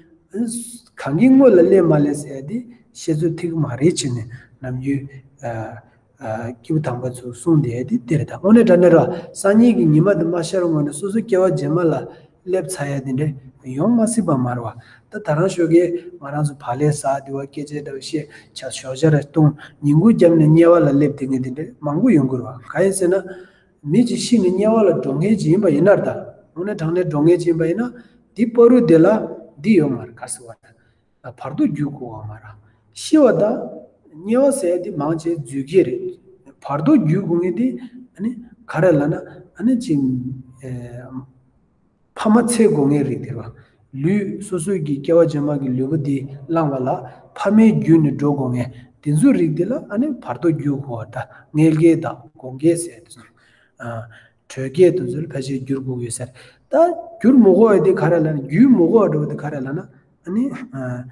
གང་གི་སྔོན་ལ་སླེབས་མ་སླེབས་ཟེར་ཡ་དེ་བཤད་ཚོད་ཐིག་མ་རེད་བྱས་ནས་ནམ་རྒྱུན། སྐྱེས་བུ་དམ་པ་ཚོས་གསུངས་བསྡད་དེ་དེ་རེད་ད། དངོས་གནས་དྲང་གནས་ར། སང་ཉིན་གྱི་ཉི་མ་དེ་མ་ཤར་སྔོན་ནས་སོ་སོའི་སྐྱེ་བ་རྗེས་མ་ལ་ སླེབས་ཚར་ཡ་དེ་འདྲ་ཡོང་མ་སྲིད་པ་མ་རེད་བ། ད་ད་རང་ཞོགས་ཀས་ང་རང་ཚོ་བག་ལེབ་ཟ་དེ་བ་སྐད་ཆ་འདྲ་བ་བཤད་ཆ་ཞོགས་ཇ་ར་བཏུང་ཉིན་གུང་རྒྱབ་ནས་དམྱལ་བ་ལ་སླེབས་དེ་ངས་དེ་འདྲ་མང་པོ་ཡོང་གི་རེད་བ། གང་ཡིན་ཟེར་ན། མི་གཅིག་ཤི་ནས་དམྱལ་བ་ལ་འགྲོ་མཁན་ཅིག་ཡིན་པ་ཡིན་ན་ད། དངོས་གནས་དྲང་གནས་འགྲོ་མཁན་ཅིག་ཡིན་པ་ཡིན་ན། འདི་བར་དུ་དེ་ལ་འདི་ཡོད་མ་རེད་ག་ཟེར་བ་ད། བར་དོ་བརྒྱུད་དགོས་བ་མ་རེད། ཤི་བ་ད། དམྱལ་བ་ཟེར་ཡ་འདི་མང་ཆེ་རྫུས་སྐྱེས་རེད། བར་དོ་བརྒྱུད་དགོས་མཁན་འདི་ཨ་ནི་ག་རེ་ལབ་ན་ཨ་ནི་ཅིག་ཨེ། ཕ་མ་འཚོལ་དགོས་མཁན་རིགས་དེ་རེད་བ། ལུས་སོ་སོའི་གི་སྐྱེ་བ་རྗེས་མ་གི་ལུས་པོ་འདི་བླངས་པ་ལ་ཕ་མའི་བརྒྱུད་ནས་འགྲོ་དགོས་མཁན་དེ་ཚོའི་རིགས་འདི་ལ་ཨ་ནི་བར་དོ་བརྒྱུད་དགོས་བ་ད་མངལ་སྐྱེས་དང་སྒོ་འགྱེད་ཟེར་དེ་ཚོ། ཨ། དྲོད་སྐྱེས་དེ་ཚོ་ལ་ཕལ་ཆེར་བསྒྱུར་དགོས་ཡོད་ཟེར། ད་བསྒྱུར་མི་དགོས་པ་དེ་ག་རེ་ལབ་ན་བརྒྱུད་མི་དགོས་པ་འདྲ་བོ་དེ་ག་རེ་ལབ་ན་ཨ་ནི། ཨ།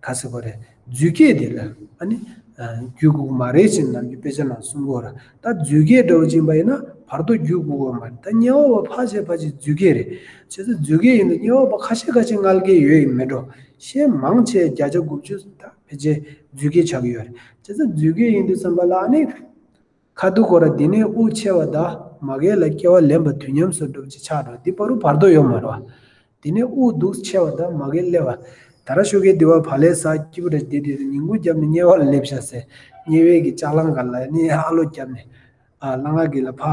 ག་ཟེར་དགོས་རེད། རྫུས་སྐྱེས་དེ་ལ་ཨ་ནི། ཨ། བརྒྱུད་དགོས་མ་རེད་ཅེས་ནམ་རྒྱུན་དཔེ་ཆ་ནང་གསུང་གི་ཡོད་རེད། ད་རྫུས་སྐྱེས་འདྲ་བོ་ཅིག་ཡིན་པ་ཡིན་ན་བར་དོ་བརྒྱུད་དགོས་ཀྱི་མ་རེད། ད་དམྱལ་བ་བ་ཕལ་ཆེར་ཕལ་ཆེར་རྫུས་སྐྱེས་རེད། བྱས་ཙང་རྫུས་སྐྱེས་ཡིན་དུས་དམྱལ་བ་བ་ཁ་ཤས་ཁ་ཤས་མངལ་སྐྱེས་ཡོད་ཡིན་མེད་འགྲོ། གཞན་མང་ཆེ་བརྒྱ་ཆ་དགུ་བཅུ་ད་ཕལ་ཆེར་རྫུས་སྐྱེས་ཆགས་ཀྱི་ཡོད་རེད། བྱས་ཙང་རྫུས་སྐྱེས་ཡིན་དུས་ཙམ་པ་ལ་ཨ་ནི། ཁ་ཐུག་ཁོ་ར་འདི་ནས་དབུགས་ཆད་པ་དང་མ་གི་ལ་སྐྱེ་བ་ལེན་པ་དུས་མཉམ་སུ་འགྲུབ་ཅིག་ཆགས་འགྲོ་འདི་བར་དུ་བར་དོ་ཡོད་མ་རེད་བ། དེ་ནས་དབུགས་འདུག་ཆད་པ་དང་མ་གི་སླེབས་པ། ད་ར་ཤོ་གའི་དེ་བ་བག་ལེབ་ཟ་སྐྱིད་པོ་རེ་བསྡད་དེ་ཉིན་གུང་རྒྱབ་ནས་དམྱལ་བ་ལ་སླེབས་ཤག་ཟེར། དམྱལ་བའི་གི་ལྕགས་ལང་ག་ལ་ནི་ཨ་ལོ་བརྒྱབ་ནས། ཨ་ལང་ང་གི་ལ་ཕ་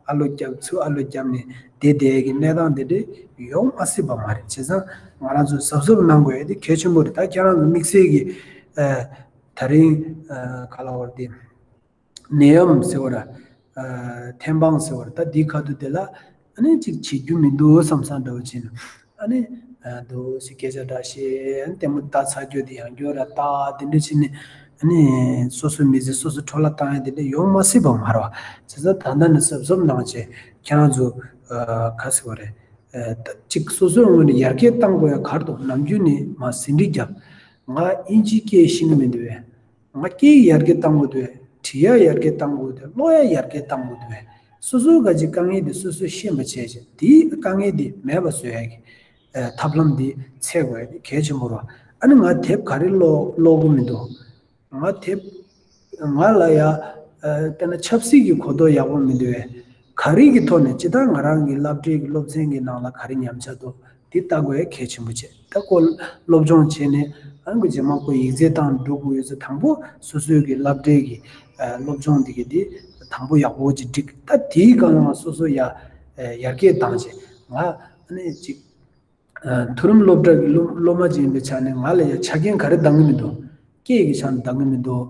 ཨ་ལོ་བརྒྱབ་ཚུར་ཨ་ལོ་བརྒྱབ་ནས་བསྡད་བསྡད་ཀྱི་གནས་སྟངས་དེ་འདྲས་ཡོང་མ་སྲིད་པ་མ་རེད། བྱས་ཙང་ང་རང་ཚོ་གཟབ་གཟབ་གནང་དགོས་ཡ་དེ་གལ་ཆེན་པོ་རེད། ད་ཁྱེད་རང་ཚོ་དམིགས་བསལ་གྱི་ཨ་ད་རིང་ཨ་ག་ལ་བར་དེ། ནད་ཡམས་ཟེར་བ་ར། ཨ་ཐེམ་སྤང་ཟེར་བ་ར་ད་འདིའི་ཁ་ཐུག་དེ་ལ་ཨ་ནི་ཅིག་བྱེད་རྒྱུ་མི་འདུག་བསམ་བསམ་འདྲ་བོ་བྱས་ནས་ཨ་ནི་ཨ་འདུག་སེ་སྐད་ཆ་འདྲ་བཤད་ཨ་ནི་ལྟད་མོ་ལྟ་ཚར་རྒྱུ་དེ་ཡང་རྒྱུ་ར་ལྟ་དེ་འདྲ་བྱས་ནས་ཨ་ནི་སོ་སོའི་མི་ཚེ་སོ་སོ་འཕྲོ་བརླག་བཏང་ཡ་དེ་འདྲ་ཡོང་མ་སྲིད་པ་མ་རེད་བ། བྱས་ཙང་ད་ལྟ་ནས་གཟབ་གཟབ་གནང་བྱས་ཁྱེད་རང་ཚོ་ཨ་ག་ཟེར་བ་རེད། ཨ་ད་ཅིག་སོ་སོའི་ངོས་ནས་ཡར་རྒྱས་གཏང་དགོས་ཡ་ག་རེ་འདུག་ནམ་རྒྱུན་ནས་མ་ཟིན་བྲིས་རྒྱབ། ང་ཨིན་ཇི་སྐད་ཤེས་ཀྱི་མི་འདུག་བས། ང་སྐད་ཡར་རྒྱས་གཏང་དགོས་འདུག་བས། བྲིས་ཡ་ཡར་རྒྱས་གཏང་དགོས་འདུག་ཀློག་ཡ་ཡར་རྒྱས་གཏང་དགོས་འདུག་བས། སོ་སོའི་ག་ཅིག་དཀའ་ངལ་འདི་སོ་སོས་ཤེས་པ་བྱས་བྱས་དེའི་དཀའ་ངལ་འདི་མེད་པ་བཟོ་ཡ་གི་ཨ་ཐབས་ལམ་འདི་འཚོལ་དགོས་ཡ་འདི་གལ་ཆེན་པོ་རེད། ཨ་ནི་ང་དེབ་ག་རེ་ཀློག་ཀློག་གི་མི་འདུག་ང་དེབ། ང་ལ་ཡ། ཨ་དཔེར་ན་ཆབ་སྲིད་ཀྱི་གོ་རྟོགས་ཡག་པོ་མི་འདུག་བས། ག་རེ་གི་ཐོག་ནས་ཇི་ལྟར་ང་རང་གི་སློབ་གྲྭའི་གི་སློབ་ཚན་གྱི་ནང་ལ་ག་རེ་ཉམས་ཆག་འདུག་འདི་ལྟ་དགོས་ཡ་གལ་ཆེན་པོ་བྱས། ད་ཁོ་སློབ་སྦྱོང་བྱས་ནས་ཨ་ནི་ཁོ་རྗེས་མ་ཁོ་ཡིག་ཚད་བཏང་འགྲོ་དགོས་ཡོད་ཚེ་དང་པོ་སོ་སོའི་གི་སློབ་གྲྭའི་གི་ཨ་སློབ་སྦྱོང་འདི་གི་འདི་དང་པོ་ཡག་པོ་ཅིག་སྒྲིག་ད་དེའི་སྒང་ལ་སོ་སོ་ཡ་ཨ་ཡར་རྒྱས་བཏང་བྱས་ང་ཨ་ནི་ཅིག་མཐོ་རིམ་སློབ་གྲྭ་གི་སློབ་སློབ་མ་ཅིག་ཡིན་པའི་ཆ་ནས་ང་ལ་ཡང་ཆ་རྐྱེན་ག་རེ་འདང་གི་མི་འདུག་སྐད་ཀྱི་ཆ་ནས་འདང་གི་མི་འདུག་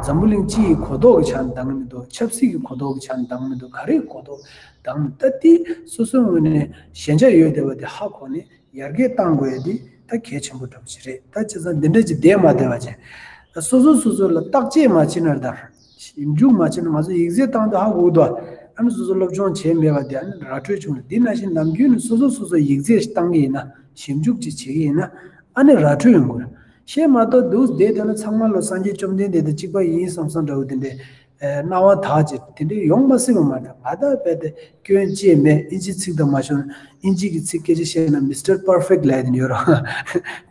འཛམ་བུ་གླིང་སྤྱི་ཡི་གོ་རྟོགས་ཀྱི་ཆ་ནས་འདང་གི་མི་འདུག་ཆབ་སྲིད་ཀྱི་གོ་རྟོགས་ཀྱི་ཆ་ནས་འདང་གི་མི་འདུག་ག་རེ་གི་གོ་རྟོགས་འདང་མི་ད་དེ་སོ་སོའི་ངོས་ནས་ཞན་ཆ་ཡོད་བསྡད་པ་དེ་ཧ་གོ་ནས་ཡར་རྒྱས་གཏང་དགོས་ཡ་དེ་ད་གལ་ཆེན་པོ་འདྲ་པོ་ཞིག་རེད། ད་བྱས་ཙང་འདི་འདྲ་ཅིག་བསྡད་མ་བསྡད་པ་བྱས་སོ་སོ་སོ་སོ་ལ་བརྟག་དཔྱད་མ་བྱས་ན་ད། ཞིབ་འཇུག་མ་བྱས་ན་ང་ཚོ་ཡིག་ཚད་བཏང་དུས་ཧ་གོ་གི་འདུག་ཨ་ནི་སོ་སོ་སློབ་སྦྱོང་བྱས་མེད་པ་དེ་ཨ་ནི་ར་འཕྲོད་བྱུང་རེད། དེ་ནང་བཞིན་ནམ་རྒྱུན་ནས་སོ་སོ་སོ་སོ་ཡིག་ཚད་ཞིག་བཏང་གི་ཡིན་ན་ཞིབ་འཇུག་ཅིག་བྱེད་ཀྱི་ཡིན་ན་ཨ་ནི་ར་འཕྲོད་ཡོང་གི་རེད། ཤེས་མ་གཏོགས་འདུག་བསྡད་དེ་ན་ཚང་མ་ལོ་སངས་རྒྱས་བཅོམ་ལྡན་འདས་དང་གཅིག་པ་ཡིན་བསམ་བསམ་འདྲ་བོ་དེ་འདྲའི་སྣང་བ་དག་ཅིག་དེ་འདྲའི་ཡོང་མ་སྲིད་པ་མ་རེད། ང་ད་རྦད་དེ་སྐྱོན་ཅི་མེད་ཨིན་ཇི་ཚིག་དང་མ་ཤོར་ན་ཨིན་ཇི་གི་ཚིག་སྐད་ཆ་བཤད་ན་མི་སི་ཊར་པར་ཕེག་ཊི་ལབ་ཡ་དེ་འདྲ་ཡོད་རེད།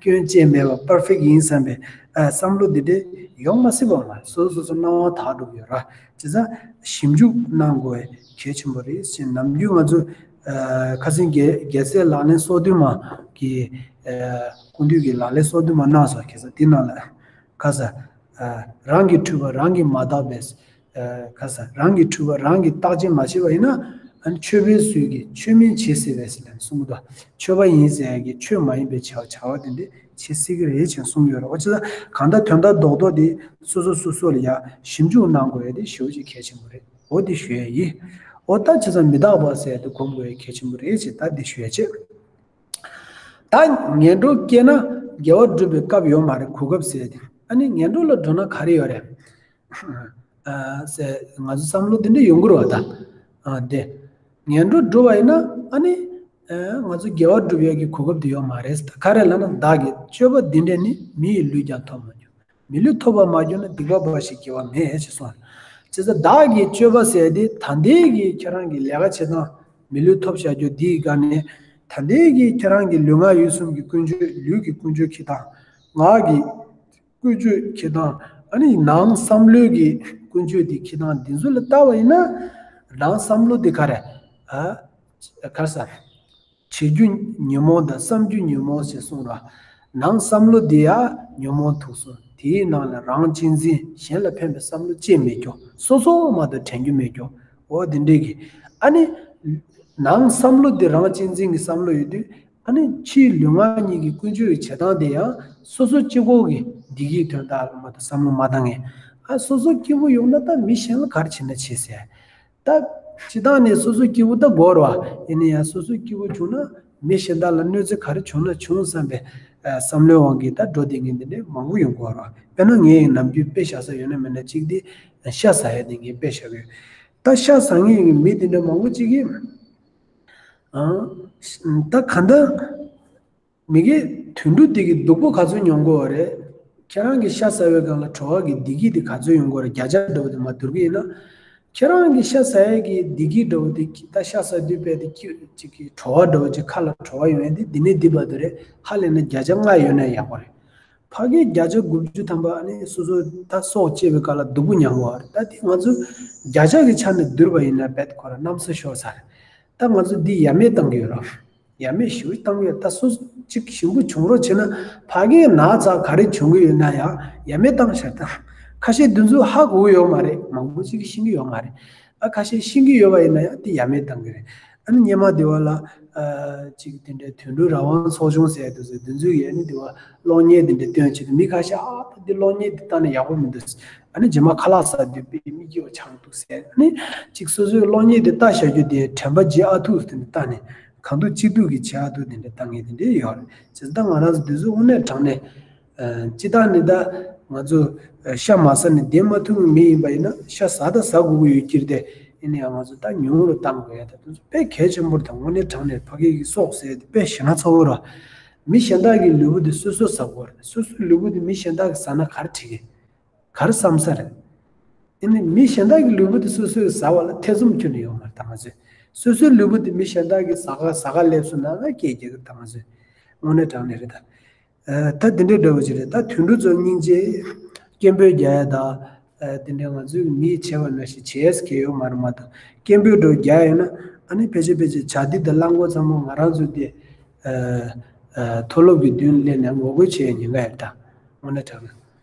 སྐྱོན་ཅི་མེད་པ་པར་ཕེག་ཊི་ཡིན་བསམ་པའི་ཨ་བསམ་བློ་དེ་འདྲའི་ཡོང་མ་སྲིད་པ་མ་རེད། སོ་སོ་སོ་སོ་སྣང་བ་དག་འགྲོ་གི་ཡོད་རེད། བྱས་ཙང་ཞིབ་འཇུག་གནང་དགོས་གལ་ཆེན་པོ་རེད་ཟེར། ནམ་རྒྱུན་ང་ཚོ་ཨ་ཁ་སང་རྒྱལ་རྒྱལ་སྲས་ལག་ལེན་སོ་བདུན་མ་གི་ཨ་སྐུ་མདུན་གྱི་ལག་ལེན་སོ་བདུན་མ་གནང་སོང་། ཁ་སང་དེ་ནང་ལ་ཁ་སང་ཨ་རང་གི་འཁྲུལ་པ་རང་གིས་མ་བརྟགས་པས། ཨ་ཁ་སང་རང་གི་འཁྲུལ་པ་རང་གིས་བརྟག་དཔྱད་མ་བྱས་པ་ཡིན་ན་ཨ་ནི་ཆོས་པའི་ཚུལ་གྱིས་ཆོས་མིན་བྱེད་སྲིད་པས་ཟེར་ལན་གསུང་གི་འདུག་ཆོས་པ་ཡིན་ཟེར་ཡ་གི་ཆོས་མ་ཡིན་པའི་བྱ་བྱ་བ་དེ་འདྲ་བྱེད་སྲིད་ཀྱི་རེད་ཅེས་གསུངས་ཡོད་རེད། འོ་ཅི་ལ་གང་ལྟར་དོན་དག་རྡོག་རྡོག་དེ་སོ་སོ་སོ་སོ་ལ་ཡ་ཞིབ་འཇུག་གནང་དགོས་ཡ་དེ་ཞེ་པོ་ཅིག་གལ་ཆེན་པོ་རེད། འོ་དེ་ཞུ་ཡ་ཡིན། འོ་ད་བྱས་ཙང་མི་རྟག་པ་ཟེར་ཡ་དེ་སྒོམ་དགོས་ཡ་གལ་ཆེན་པོ་རེད་ཅེས་ད་འདི་ཞུ་ཡ་བྱེད། ད་ངན་འགྲོར་སྐྱེས་ན་དགེ་བ་སྒྲུབ་པའི་སྐབས་ཡོད་མ་རེད། གོ་སྐབས་ཟེར་ཡ་དེ་ཨ་ནི་ངན་འགྲོ་ལ་འགྲོ་ན་ག་རེ་ཡོད་རེད། ཨ་ཟེར་ང་ཚོ་བསམ་བློ་དེ་འདྲ་ཡོང་གི་རེད་བ་ད། ཨ་དེ། ངན་འགྲོར་འགྲོ་བ་ཡིན་ན་ཨ་ནི། ཨ་ང་ཚོ་དགེ་བ་སྒྲུབ་ཡག་གི་གོ་སྐབས་དེ་ཡོད་མ་རེད་ད། ག་རེ་ལབ་ན་བདག་གིས་སྤྱོད་པ་འདི་འདྲས་ནི་མི་ཡི་ལུས་ཀྱང་ཐོབ་མ་གྱུར། མི་ལུས་ཐོབ་པར་མ་གྱུར་ན་སྡིག་པ་འབའ་ཞིག་དགེ་བ་མེད་ཅེས་གསུངས། བྱས་ཙང་བདག་གིས་སྤྱོད་པ་ཟེར་དེ་ད་ལྟའི་གི་ཁྱེད་རང་གི་ལས་ཀ་བྱེད་སྟངས་མི་ལུས་ཐོབ་བྱ་རྒྱུ་འདིའི་སྒང་ནས་ད་ལྟའི་གི་ཁྱེད་རང་གི་ལུས་ངག་ཡིད་གསུམ་གྱི་ཀུན་སྤྱོད་ལུས་ཀྱི་ཀུན་སྤྱོད་ཁྱེད་དང་ངག་གི་ཀུན་སྤྱོད་ཁྱེད་དང་ཨ་ནི་ནང་བསམ་བློའི་གི་ཀུན་སྤྱོད་དེ་ཁྱེད་དང་འདི་ཚོ་ལ་ལྟ་བ་ཡིན་ན་ནང་བསམ་བློ་དེ་ག་རེ་ཨ་ག་རེ་ཟ། བྱེད་རྒྱུ་ཉོན་མོངས་དང་བསམ་རྒྱུ་ཉོན་མོངས་ཞེས་གསུངས་ར། ནང་བསམ་བློ་འདི་ཡང་ཉོན་མོངས་དུག་གསུམ། དེའི་ནང་ལ་རང་གཅེས་འཛིན། གཞན་ལ་ཕན་པའི་བསམ་བློ་ཅི་མེད་རྒྱུ། སོ་སོ་མ་གཏོགས་དྲན་རྒྱུ་མེད་རྒྱུ། འོ་དེ་འདྲས་ཀྱི། ཨ་ནི། ནང་བསམ་བློ་འདི་རང་གཅེས་འཛིན་གྱི་བསམ་བློ་ཡོད་དུས། ཨ་ནི་ཕྱིའི་ལུས་ངག་གཉིས་ཀྱི་ཀུན་སྤྱོད་ཀྱི་བྱེད་སྟངས་དེ་ཡང་སོ་སོ་གཅིག་པོ་གི་བདེ་སྐྱིད་དོན་དག་ལ་མ་གཏོགས་བསམ་བློ་མ་བཏང་ངེས། ཨ་སོ་སོ་སྐྱིད་པོ་ཡོང་ན་ད་མི་གཞན་ལ་ག་རེ་བྱེད་ན་བྱེད་ཟེར། ད་སྤྱི་བཏང་ནས་སོ་སོ་སྐྱིད་པོ་ད་དགོས་རེད་བ། ཡིན་ན་ཡང་སོ་སོ་སྐྱིད་པོ་བྱུང་ན་མི་གཞན་དག་ལ་གནོད་འཚེ་ག་རེ་བྱུང་ན་བྱུང་བསམ་པའི་ཨ་བསམ་བློའི་དབང་གིས་ད་འགྲོ་བསྡད་མཁན་དེ་འདྲས་མང་པོ་ཡོང་གི་ཡོད་རེད་བ། དཔེར་ན་ངས་ནམ་རྒྱུན་དཔེ་བཞག་ས་ཡོད་ན་མེད་ན་གཅིག་དེ་ཤ་ཟ་ཡ་དེ་ངས་དཔེ་བཞག་གི་ཡོད། ད་ཤ་ཟ་མཁན་གྱི་མི་དེ་འདྲ་མང་པོ་གཅིག་གིས། ཨང་། ད་ག་འདྲ། མི་གི་དུད་འགྲོ་དེ་གི་སྡུག་པོ་ག་ཚོད་མྱོང་གི་ཡོད་རེད། ཁྱེད་རང་གི་ཤ་ཟ་བའི་སྒང་ལ་བྲོ་བ་གི་བདེ་སྐྱིད་དེ་ག་ཚོད་ཡོང་གི་ཡོད་རེད། བརྒྱ་ཆ་འདྲ་བོ་དེ་མར་བསྡུར་གི་ཡིན་ན། ཁྱེད་རང་གི་ཤ་ཟ་ཡ་གི་བདེ་སྐྱིད་འདྲ་བོ་དེ་ད་ཤ་ཟ་དུས་དཔེ་དེ་སྐྱིད་ཅིག་གི་བྲོ་བ་འདྲ་བོ་ཅིག་ཁ་ལ་བྲོ་བ་ཡོང་ཡ་དེ་འདི་ནས་འདི་བར་དུ་རེད། ཧ་ལས་ན་བརྒྱ་ཆ་ལྔ་ཡོད་ན་ཡག་པོ་རེད། ཕ་གིའི་བརྒྱ་ཆ་དགུ་བཅུ་ཐམ་པ་ཨ་ནི་སོ་སོ་ད་སྲོག་བཅད་པའི་སྐབས་ལ་སྡུག་པོ་མྱོང་གི་ཡོད་རེད། ད་དེ་ང་ཚོ་བརྒྱ་ཆ་གི་ཆ་ནས་བསྡུར་བ་ཡིན་ན་རྦད་ཁོ་རང་གནམ་ས་ཤོར་ས་རེད། ད་ང་ཚོ་འདི་ཡ་མེད་བཏང་གི་ཡོད་རེད། ཡ་མེད་ཞེ་པོ་བཏང་གི་ཡོད། ད་སོ་སོ་གཅིག་ཞིམ་པོ་བྱུང་རོགས་བྱས་ན་ཕ་གིའི་ན་ཚ་ག་རེ་བྱུང་གི་ཡོད་ན་ཡང་ཡ་མེད་བཏང་ཤར་ད། ཁ་ཤས་འདི་ཚོ་ཧ་གོ་གི་ཡོད་མ་རེད། མང་པོ་ཅིག་གིས་ཤེས་ཀྱི་ཡོད་མ་རེད། ཨ་ཁ་ཤས་ཤེས་ཀྱི་ཡོད་པ་ཡིན་ན་ཡང་དེ་ཡ་མེད་བཏང་གི་རེད། ཨ་ནི་སྙེ་མ་སྡེ་བ་ལ་ཨ་ཅིག་དེ་འདྲའི་དུད་འགྲོ་རང་དབང་ཚོགས་ཆུང་ཟེར་དུས་ཚོད་འདི་ཚོས་ཡ་ནི་སྡེ་བ་གློག་བརྙན་དེ་འདྲ་སྟོན་བྱེད་དུས་མི་ཁ་ཤས་ཨ་ད་འདི་གློག་བརྙན་འདི་ལྟ་ན་ཡག་པོ་མི་འདུག་ཨ་ནི་རྗེས་མ་ཁ་ལག་ཟ་དུས་དཔེ་མིག་སྐྱིད་པོ་ཆགས་འདུག་ཟེར། ཨ་ནི་ཅིག་སོ་སོའི་གློག་བརྙན་དེ་ལྟ་བཞག་རྒྱུ་དེ་དྲན་པ་བརྗེད་ཨ་ཐུག་དེ་འདྲ་ལྟ་ནས་གང་འདུག་ཅི་འདུག་གི་བྱེད་ཨ་ཐུག་དེ་འདྲ་ལྟ་མཁན་དེ་འདྲ་ཡོད་རེད། བྱས་ཙང་ད་ང་རང་ཚོ་དུས་ཚོད་དངོས་གནས་དྲང་གནས་ཨ་སྤྱི་བཏང་ནི་ད་ང་ཚོ་ཨ་ཤ་མ་ཟ་ནས་བསྡད་མ་ཐུབ་མཁན་མི་ཡིན་པ་ཡིན་ན་ཤ་ཟ་ད་ཟ་དགོས་ཀྱི་ཡོད་ཀྱི་རེད་དེ། ཡིན་ན་ཡང་ང་ཚོ་ད་ཉུང་རུ་བཏང་དགོས་ཡ་ད་དུས་ཚོད་དཔེ་གལ་ཆེན་པོ་རེད། ད་དངོས་གནས་དྲང་གནས་ཕ་གི་གི་སྲོག་ཟེར་དེ་དཔེ་ཞེ་ན་ཚ་བོ་རེད། མི་གཞན་དག་གི་ལུས་པོ་དེ་སོ་སོས་ཟ་དགོས་རེད། སོ་སོའི་ལུས་པོ་དེ་མི་གཞན་དག་གིས་ཟ་ན་ག་རེ་འགྲིག་གི་ག་རེ་བསམ་ས་རེད། ཨ་ནི་མི་གཞན་དག་གི་ལུས་པོ་དེ་སོ་སོས་ཟ་བ་ལ་ཐེ་ཚོམ་ཁྱོན་ནས་ཡོད་མ་རེད་ད་ང་ཚོས། སོ་སོའི་ལུས་པོ་དེ་མི་གཞན་དག་གིས་ཟ་ག་ཟ་ག་སླེབས་སོང་ན་ང་སྐད་རྒྱག་གི་ད་ང་ཚོས། དངོས་གནས་དྲང་གནས་རེད་ད། ཨ་ད་འདི་འདྲའི་འདྲ་བོ་ཅིག་རེད། ད་དུད་འགྲོ་ཚོ་སྙིང་རྗེ་སྐད་འབོད་རྒྱག་ཡ་ད། ཨ་དེ་འདྲའི་ང་ཚོའི་མིས་བྱས་པ་ནང་བཞིན་བྱས་ཟེར་མཁན་ཡོད་མ་རེད་མ་གཏོགས། སྐད་འབོད་འདྲ་བོ་རྒྱག་ཡོད་ན་ཨ་ནི་ཕལ་ཆེར་ཕལ་ཆེར་བྱ་དེ་དང་གླང་གོག་ཚང་མ་ང་རང་ཚོ་དེ་ཨ་ཨ་མཐོ་སློབ་ཀྱི་མདུན་སླེབས་ནས་ངོ་རྒོལ་བྱས་ཡ་ཉེན་ཁ་ཡོད་ད། དངོས་གནས་དྲང་གནས།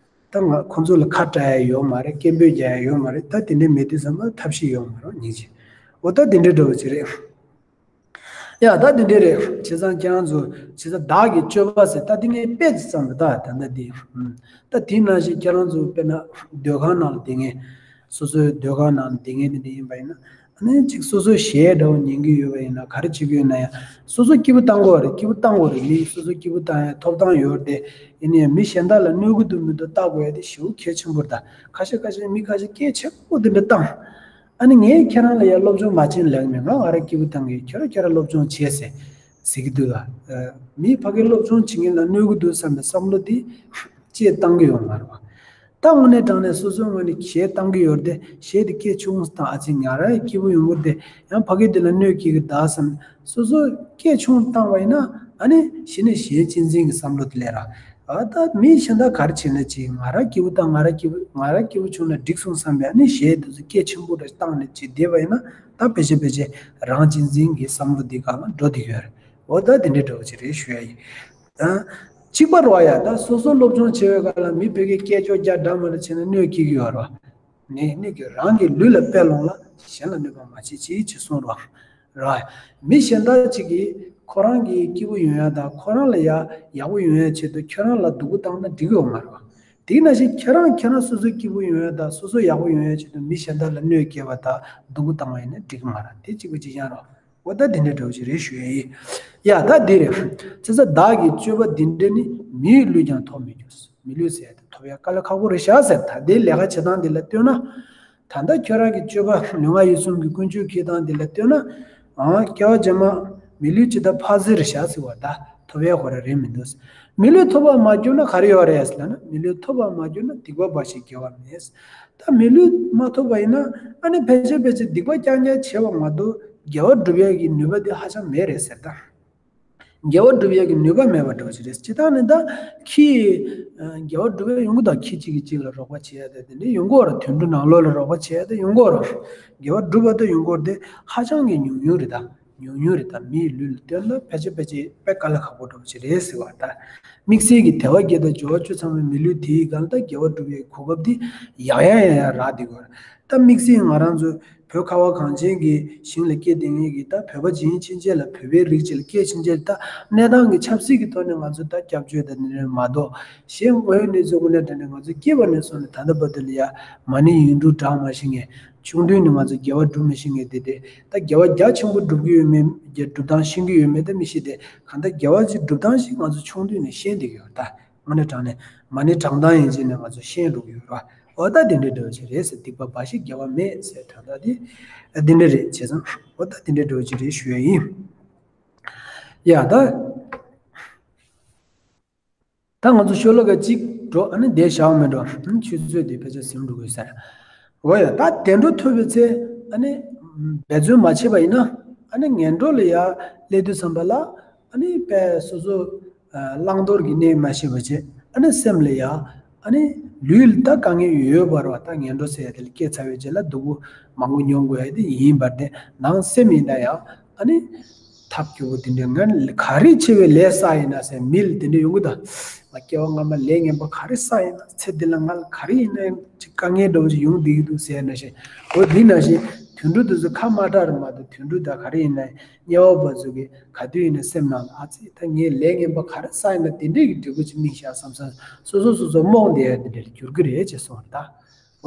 ད་ང་ཁོང་ཚོ་ལ་ཁ་བྲལ་ཡ་ཡོད་མ་རེད། སྐད་འབོད་རྒྱག་ཡ་ཡོད་མ་རེད། ད་དེ་འདྲའི་མེད་དུས་ཙམ་པ་ཐབས་ཤེས་ཡོད་མ་རེད་སྙིང་རྗེ། འོ་ད་དེ་འདྲའི་འདྲ་བོ་ཅིག་རེད། ཡ་ད་དེ་འདྲའི་རེད། བྱས་ཙང་ཁྱེད་རང་ཚོ་བྱས་ཙང་བདག་གི་སྤྱོད་པ་ཟེར་ད་དེ་ངས་དཔེ་ཙམ་རེད་ད། ད་ལྟ་འདི་ད་དེ་ནང་བཞིན་ཁྱེད་རང་ཚོ་དཔེར་ན་སྡོད་ཁང་ནང་ལ་བསྡད་མཁན། སོ་སོའི་སྡོད་ཁང་ནང་ལ་བསྡད་མཁན་དེ་འདྲ་ཡིན་པ་ཡིན་ན། ཨ་ནི་གཅིག་སོ་སོའི་གཞས་འདྲ་བོ་ཉན་གྱི་ཡོད་པ་ཡིན་ན་ག་རེ་བྱེད་ཀྱི་ཡོད་ན་ཡང་སོ་སོ་སྐྱིད་པོ་བཏང་དགོས་རེད། སྐྱིད་པོ་བཏང་དགོས་རེད། མི་སོ་སོ་སྐྱིད་པོ་བཏང་ཡ་ཐོབ་ཐང་ཡོད་རེད་དེ། ཡིན་ནའི་མི་གཞན་དག་ལ་གནོད་ཀྱི་འདུག་མི་འདུག་བལྟ་དགོས་ཡ་དེ་ཞེ་པོ་གལ་ཆེན་པོ་རེད་ད། ཁ་ཤས་ཁ་ཤས་མི་ཁ་ཤས་སྐད་ཆེན་པོ་དེ་འདྲ་བཏང་། ཨ་ནི་ངས་ཁྱེད་རང་ལ་ཡ་སློབ་སྦྱོང་མ་བྱེད་ལབ་མེད། ང་ང་རང་སྐྱིད་པོ་བཏང་གི་ཡོད། ཁྱོད་རང་ཁྱོད་རང་སློབ་སྦྱོང་བྱེད་ཟེར་ཟེར་གྱི་འདུག་ལ། མི་ཕ་གི་སློབ་སྦྱོང་བྱེད་མཁན་ལ་གནོད་ཀྱི་འདུག་བསམ་པའི་བསམ་བློ་དེ་ཅེས་བཏང་གི་ཡོད་མ་རེད་བ། ད་དངོས་གནས་དྲང་གནས་སོ་སོའི་ངོས་ནས་གཞས་བཏང་གི་ཡོད་རེད་དེ། གཞས་དེ་སྐད་ཆུང་ཙམ་བཏང་། ཨ་ཙི་ང་རང་ཡང་སྐྱིད་པོ་ཡོང་གི་རེད་དེ། ཡང་ཕ་གི་དེ་ལ་གནོད་སྐྱེལ་གི་གདའ་བསམ། སོ་སོ་སྐད་ཆུང་བཏང་བ་ཡིན་ན་ཨ་ནི་གཞི་ནས་གཞས་གཅེས་འཛིན་གྱི་བསམ་བློ་དེ་སླེབས་ར། ཨ་ད་མི་གཞན་དག་ག་རེ་བྱས་ན་ཅི། ང་རང་སྐྱིད་པོ་བཏང་། ང་རང་སྐྱིད་པོ་ང་རང་སྐྱིད་པོ་བྱུང་ན་འགྲིག་སོང་བསམ་པའི་ཨ་ནི་གཞས་དེ་ཚོ་སྐད་ཆེན་པོ་འདྲ་བཏང་ནས་ཅི་བསྡད་པ་ཡིན་ན་ད་ཕལ་ཆེར་ཕལ་ཆེར་རང་གཅེས་འཛིན་གྱི་བསམ་བློ་འདི་སྒང་ལ་འགྲོ་བསྡད་ཡོད་རེད། འོ་ད་དེ་འདྲའི་འདྲ་བོ་ཅིག་རེད་ཞུ་ཡ་ཡིན། ཨ། གཅིག་པ་རོ་ཡ་ད་སོ་སོ་སློབ་སྦྱོང་བྱེད་པའི་སྐབས་ལ་མི་ཕ་གིའི་སྐད་ཅོར་རྒྱག་འདྲ་མ་འདྲ་བྱས་ན་གནོད་སྐྱེལ་གྱི་ཡོད་རེད་བ། ནས་ནི་གི་རང་གི་ལུས་ལ་དཔེ་ལོངས་ལ་གཞན་ལ་གནོད་པ་མ་བྱེད་ཅིག་ཅེས་གསུངས་རོགས། ར། མི་གཞན་དག་ཅིག་གིས་ཁོ་རང་གི་སྐྱིད་པོ་ཡོང་ཡ་དང་ཁོ་རང་ལ་ཡ་ཡག་པོ་ཡོང་ཡ་ཆེད་དུ་ཁྱོད་རང་ལ་སྡུག་པོ་བཏང་ན་འགྲིག་གི་ཡོད་མ་རེད་བ། དེ་ནང་བཞིན་ཁྱེད་རང་ཁྱེད་རང་སོ་སོ་སྐྱིད་པོ་ཡོང་ཡ་དང་སོ་སོ་ཡག་པོ་ཡོང་ཡ་ཆེད་དུ་མི་གཞན་དག་ལ་གནོད་སྐྱེལ་བ་དང་སྡུག་པོ་བཏང་བ་ཡིན་ན་འགྲིག་གི་མ་རེད། དེ་གཅིག་པ་གཅིག་རྐྱང་རོགས། འོ་ད་འདི་འདྲ་འདྲ་བོ་ཞིག་རེད་ཞུ་ཡ་ཡིན། ཡ་ད་འདི་རེད། ཚེ་ས་བདག་གི་སྤྱོད་པ་འདི་འདྲ་ནི་མི་ཡི་ལུས་ཀྱང་ཐོབ་མི་འགྱུར། མི་ལུས་ཟེར་ཏེ་ཐོབ་ཡ་དཀའ་ལས་ཁག་པོ་རེད་ཤག་ཟེར། ད་ལྟའི་ལས་ཀ་བྱེད་སྟངས་འདི་ལ་ལྟོས་ན། ད་ལྟ་ཁྱོད་རང་གི་སྤྱོད་པ་ལུས་ངག་ཡིད་གསུམ་གྱི་ཀུན་སྤྱོད་འཁྱེར་སྟངས་འདི་ལ་ལྟོས་ན། ཨང་སྐྱེ་བ་རྗེས་མ་མི་ལུས་ཅི་ལྟར་འཕགས་ཟེར་རེད་ཤག་ཟེར་བ་ད་ཐོབ་ཡ་ཁོ་རང་རེད་མི་འདུག། མི་ལུས་ཐོབ་པར་མ་གྱུར་ན་ག་རེ་ཡོད་རེད་ཟེར་ལབ་ན། མི་ལུས་ཐོབ་པར་མ་གྱུར་ན་སྡིག་པ་འབའ་ཞིག་དགེ་བ་མེད། ད་མི་ལུས་མ་ཐོབ་པ་ཡིན་ན་ཨ་ནི་ཕལ་ཆེར་ཕལ་ཆེར་སྡིག་པ་རྐྱང་རྐྱང་བྱས་པ་མ་གཏོགས་དགེ་བ་སྒྲུབ་ཡས་ཀྱི་ནུས་པ་དེ་ཧ་ཅང་མེད་རེད་ཟེར་ད། དགེ་བ་སྒྲུབ་ཡས་ཀྱི་ནུས་པ་མེད་པ་འདྲ་བོ་ཞིག་རེད། སྤྱིར་བཏང་ནི་ད་ཁྱི་དགེ་བ་སྒྲུབ་ཡས་ཡོང་གི་ད། ཁྱི་གཅིག་གིས་གཅིག་ལ་རོགས་པ་བྱེད་ཡས་ད་དེ་འདྲ་ཡོང་གི་ཡོད་རེད། དུད་འགྲོ་ནང་ལོགས་ལ་རོགས་པ་བྱེད་ཡས་ད་ཡོང་གི་ཡོད་རེད། དགེ་བ་སྒྲུབ་པ་ད་ཡོང་གི་ཡོད་རེད་དེ་ཧ་ཅང་གི་ཉུང་ཉུང་རེད་ད། ཉུང་ཉུང་རེད། ད་མིའི་ལུས་ལ་བལྟས་ན་ཕལ་ཆེར་ཕལ་ཆེར་དཔེ་དཀའ་ལས་ཁག་པོ་འདྲ་པོ་ཅིག་རེད་ཟེར་བ། ད་དམིགས་བསལ་གྱི་དལ་བ་བརྒྱད་དང་འབྱོར་བ་བཅུ་ཚང་བའི་མི་ལུས་དེའི་སྒང་ལ་ད་དགེ་བ་སྒྲུབ་པའི་གོ་སྐབས་དེ་ཡང་ཡང་ཡང་ཡང་རག་བསྡད་ཀྱི་ཡོད་རེད། ད་དམིགས་བསལ་ང་རང་ཚོ་བོད་ཁ་བ་གངས་ཅན་གྱི་ཞིང་ལ་སྐྱེས་བསྡད་མཁན་གྱི་ད་བོད་པ་ཅིག་ཡིན་ཕྱིན་ཆད་ལ་བོད་པའི་རིགས་ཅིག་ལ་སྐྱེས་ཕྱིན་ཆད་ད་གནས་སྟངས་ཀྱི་ཆབ་སྲིད་ཀྱི་ཐོག་ནས་ང་ཚོ་ད་སྐྱབས་བཅོལ་དང་དེ་འདྲ་མ་གཏོགས། གཞན་དངོས་ཡོད་གནས་ཚུལ་དངོས་གནས་དྲང་གནས་ང་ཚོ་སྐྱེས་པ་ནས་བཟུང་ནས་ད་ལྟ་བར་དུ་ལ་ཡ་མ་ཎི་ཡིག་འབྲུ་བགྲང་མ་ཤེས་མཁན། ཆུང་དུས་ནས་ང་ཚོ་དགེ་བ་སྒྲུབ་མི་ཤེས་མཁན་དེ་དེ་ད་དགེ་བ་རྒྱ་ཆེན་པོ་སྒྲུབ་ཀྱི་ཡོད་མེད། རྒྱ་སྒྲུབ་སྟངས་ཤེས་ཀྱི་ཡོད་མེད་ད་མི་ཤེས་ཏེ། གང་ལྟར་དགེ་བ་ཅིག་སྒྲུབ་སྟངས་ཤིག་ང་ཚོ་ཆུང་དུས་ནས་ཤེས་བསྡད་ཀྱི་ཡོད་རེད། ད་དངོས་གནས་དྲང་གནས་མ་ཎི་བགྲང་སྟངས་ཡིན་ཅེས་ནས་ང་ཚོ་ཤེས་འགྲོ་གི་ཡོད་རེད། འོ་ད་དེ་འདྲའི་འདྲ་བོ་ཅིག་རེད་ཟེར། སྡིག་པ་འབའ་ཞིག་དགེ་བ་མེད་ཟེར་དོན་དག་དེ་འདི་འདྲ་རེད། བྱས་ཙང་འོ་ད་དེ་འདྲའི་འདྲ་བོ་ཅིག་རེད་ཞུ་ཡ་ཡིན། ཡ་ད། ད་ང་ཚོ་ཤོ་ལོ་ཀ་གཅིག་འགྲོ། ཨ་ནི་བསྡད་བཞག་མེད་འགྲོ། ཨ་ནི་ཆུ་ཚོད་དེ་ཕལ་ཆེར་ཟིན་འགྲོ་དགོས་ས་རེད། འོ་ཡ། ད་བདེ་འགྲོ་ཐོབ་པའི་ཚེ་ཨ་ནི་འབད་བརྩོན་མ་བྱས་པ་ཡིན་ན། ཨ་ནི་ངན་འགྲོ་ལ་ཡ་སླེབས་དུས་ཙམ་པ་ལ་ཨ་ནི་དཔེ་སོ་སོ་བླང་དོར་གྱི་གནས་མ་ཤེས་པ་བྱས། ཨ་ནི་སེམས་ལ་ཡ་ཨ་ནི་ལུས་ལ་ད་དཀའ་ངལ་ཡོད་པ་རེད་བ། ད་ངན་འགྲོ་ཟེར་ཡ་དེ་ལ་སྐྱེས་ཚར་བའི་རྗེས་ལ་སྡུག་པོ་མང་པོ་མྱོང་དགོས་ཡ་དེ་ཡིན་པར་བརྟེན། ནང་སེམས་ཡིན་ན་ཡང་ཨ་ནི། ཐབས་སྐྱོ་བོ་དེ་འདྲའི་ངན་ག་རེ་ཆེ་བའི་ལས་བསགས་ཡིན་ན་ཟེར། མི་ལ་དེ་འདྲ་ཡོང་གི་ད། ང་སྐྱེ་བ་སྔ་མ་ལས་ངན་པ་ག་རེ་བསགས་ཡིན་ན། ཚེ་འདི་ལ་ང་ལ་ག་རེ་ཡིན་ན་ཡང་ཅིག་དཀའ་ངལ་འདྲ་བོ་ཅིག་ཡོང་བསྡད་ཀྱི་འདུག་ཟེར་ནང་བཞིན། འོ་འདི་ནང་བཞིན་དུད་འགྲོ་དེ་ཚོ་ཁ་མ་གྲགས་རེད་མ་གཏོགས། དུད་འགྲོ་ད་ག་རེ་ཡིན་ན་ཡང་དམྱལ་བ་པ་ཚོ་གིས་ག་དུས་ཡིན་ན་སེམས་ནང་ལ་ཨ་ཙི་ད་ངས་ལས་ངན་པ་ག་རེ་བསགས་ཡིན་ན་དེ་འདྲའི་གི་འབྲས་བུ་ཅིག་སྨིན་ཤག་བསམ་བསམ་སོ་སོ་སོ་སོ་རྨོངས་བསྡད་ཡ་དེ་འདྲ་ལ་འགྱུར་གི་རེད་ཅེས་གསུངས་རེད་ད།